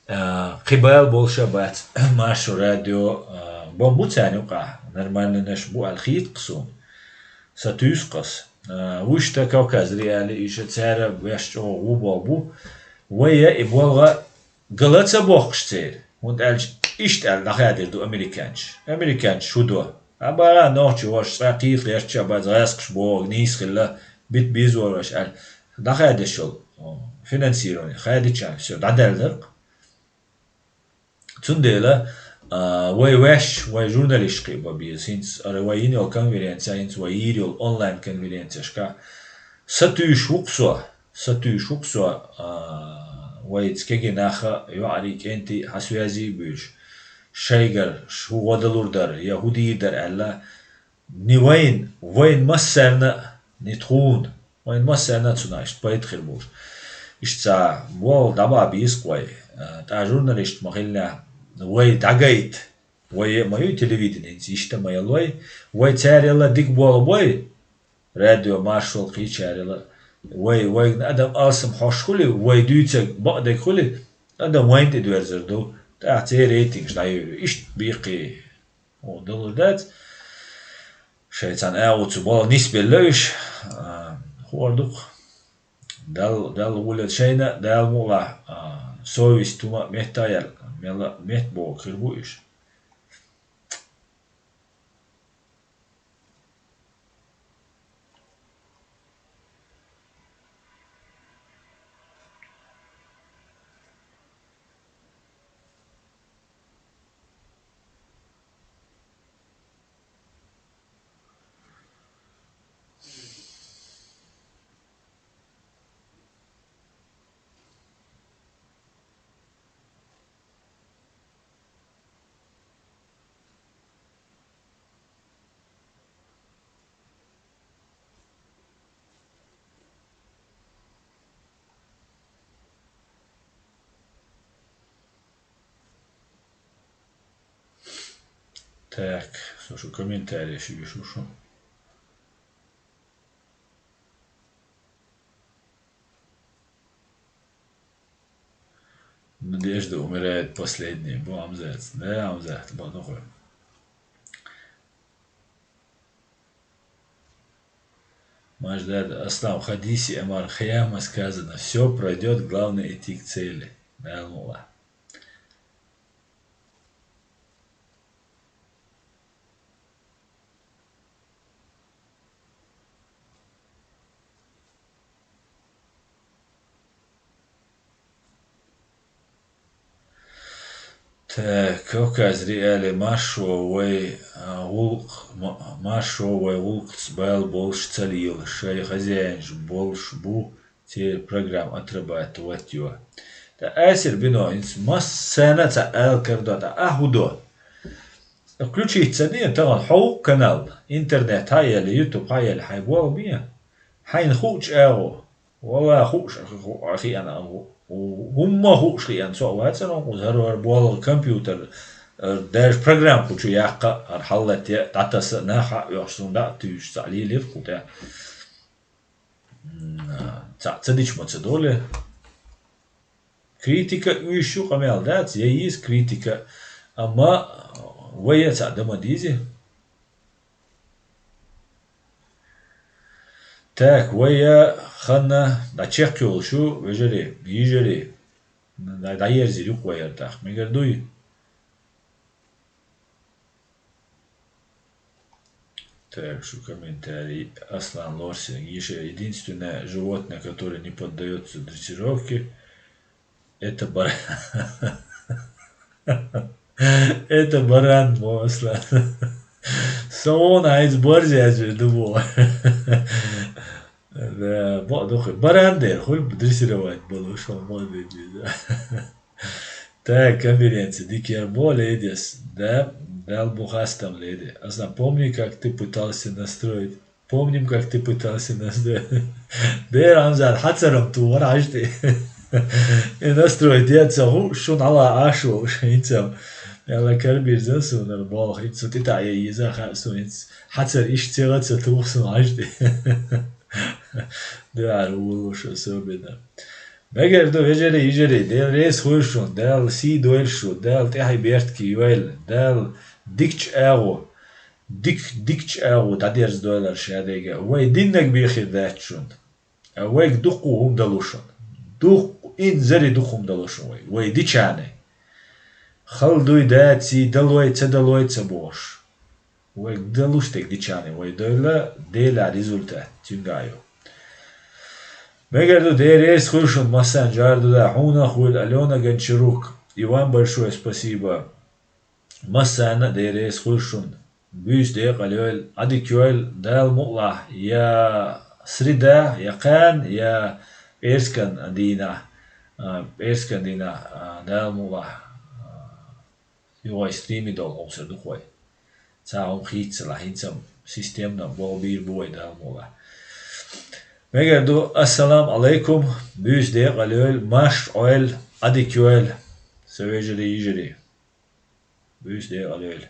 А, кхин бала болуш а бац, Маршо радио, а, бан бу царна юкъахь, нормальнанаш бу аьлла хийтта-кх суна. Сан туьйсу-кх ас. А, вуьшта Кавказ Реалии иша цара веш чӀогӀа гӀо болх бу. Вай я и болх гала ца бохкуш церан. ХӀунда аьлча иштта аьлла дӀахадийр ду американчаш. Американчаш хӀун до? А бара нохчи ваша цкъа кхийла гӀертача а бац, гӀаьскхаш боху, нийса хилла, бита беза вар вайша аьлла, дӀахаьдеш йолу, о, финансирование, хаьдича, всё, дӀадаьлла дара-кх. Цундела, а, вай ваьш, вай журналисташ кхиа бан беза. ХӀинца ара вай йина йолу конференция, хӀинца вай йийр йолу онлайн-конференцешка. Сатуьйсуш ву-кх со, сатуьйсуш ву-кх со, а, вайца кегий наха, йоӀарий, кӀентий хьан связи а буьйлуш. Шайгара, ш-, хӀун гӀо далур дара, я хӀун дийр дара аьлла, ни вайна, вайна массарна а, ни тхуна, вайна массарна а цунах иштта пайда хир болуш. Иштта цхьа болх дӀабаха беза-кх вай. А, тӀаккха журналист ма хиллехь, вай дӀагайта, вай а ма ю телевидени, хӀинца иштта ма ял вай. Вай царел а дика болх бой, радио, маршо, кхечарел а. Вай, вайна адам алсам хьош хуьлий, вай дуьйцург бакъдерг хуьлий, адам вайна тӀедоьрзур ду. ТӀаккха церан рейтингаш дӀайойла. Иштта беккхий. О, далур дац. Шайн цхьана агӀо цу болх нисбелла уьш. А, хӀора ду-кх. Дал, Дала гӀоле шайна, Дала мукъалахь, а, совесть хӀума а метта а яьлла, мелла а метта бохург хир бу уьш. Так, слушай, комментарий ещё вижу, что. Надежда умирает последней. Бу Амзат. Да, Амзат, бу духу. Маждад Аслам, хадиси амар хаяма сказано, все пройдет, главное идти к цели. Да, Аллах. Так, Кавказ Реале маршо вай, а, гӀуллакх-, ма-, маршо вай гӀуллакхца бала болуш ца лела, шайн хозяинаш болуш бу, церан программа отрабатывать йо. Ткъа асир бино, хӀинца массарна а ца ала карадо, ткъа ахь хӀун до? Включить ца де, тахана хьо ву-кх канал, интернет хьаелли, YouTube хьаелли, хьайн болх бе. Хьайна хуучу агӀо, валла, хууш хи-, хи-, хиъна, хӀу-, хӀумма хууш хиъна, со а вацара хӀокхуза хӀара-хӀара болу компьютер, э, даже программа кху чу яккха, хӀара хьаллатте, дӀатаса, нах хьа а оьхуш, суна дӀа а туьйсуш, цхьаъ лелийра кху тӀехь. М, цхьаъ ца дича ма ца долу. Критика уьш ю, къамел дац, я йийца критика, амма вай а цхьаъ дан ма дийзи. Так, вай я ханна дӀачекхйолуш ю, вежарий, йижарий. ДӀа-, дӀаерзийр ю-кх вай хӀара тӀаккха. Мегар дуй? Так, шу комментарий. Аслан Лорсинг. Ещё единственное животное, которое не поддаётся дрессировке, это бар-, это баран, мо Аслан. Со вон а из борзя же думал. Да, бо-, дохуй. Баран дер, хуй дрессировать было, что можно, да. Так, конференция. Дикер бо, ледес. Да, дал бу хастам, леди. Аслан, помни, как ты пытался настроить. Помним, как ты пытался настроить. Дер, Амзат, хьацарам тухар хьажти. И настроить яц ху, шун ала ашо, хинцам. Яла карбир за сунар бол, хинцу тита я иза ха сунец. Хьацар иш цега ца тух сун хьажти. Да, улуш особенно. Мегар ду, вежарий, йижарий, Дела реза хуьлда шуна, Дала сий дойла шу, Дала тӀаьхье бертке йойла, Дала дикачу агӀо, дик-, дикачу агӀо дӀадерзадойла ша дерг а. Вай диннаг бен хир дац шуна. Вайга дуккха хӀума далу шуна. Дуккха, инзаре дуккха хӀума далу шуна вай. Вай дичане. Хала дуй, даций, далой, ца далой, ца бохуш. Вай далуш дерг дичане вай дойла, Делан результат цуьнга а ю. Мегар ду, Дела реза хуьлда шуна массарна, жар ду да, хьуна а хуьлда, Алёна Гончарук. И вам большое спасибо. Массарна а Дела реза хуьлда шуна. Буьйса декъала йойла, Ӏадика йойла, Дала мукъалахь, я среда, я кхаьннахьа, я пӀераскан дийнахьа, а, пӀераскан дийнахьа, а, Дала мукъалахь, а, юха стриминг долу хьовсур ду-кх вай. Цхьа хӀума хийццалахь, хӀинца-м системно болх бийр бу вай, Дала мукъалахь. Мегар ду, ассаламу Ӏалайкум, буьйса декъала йойла, марша Ӏойла, Ӏадика йойла, сан вежарий, йижарий. Буьйса декъала йойла.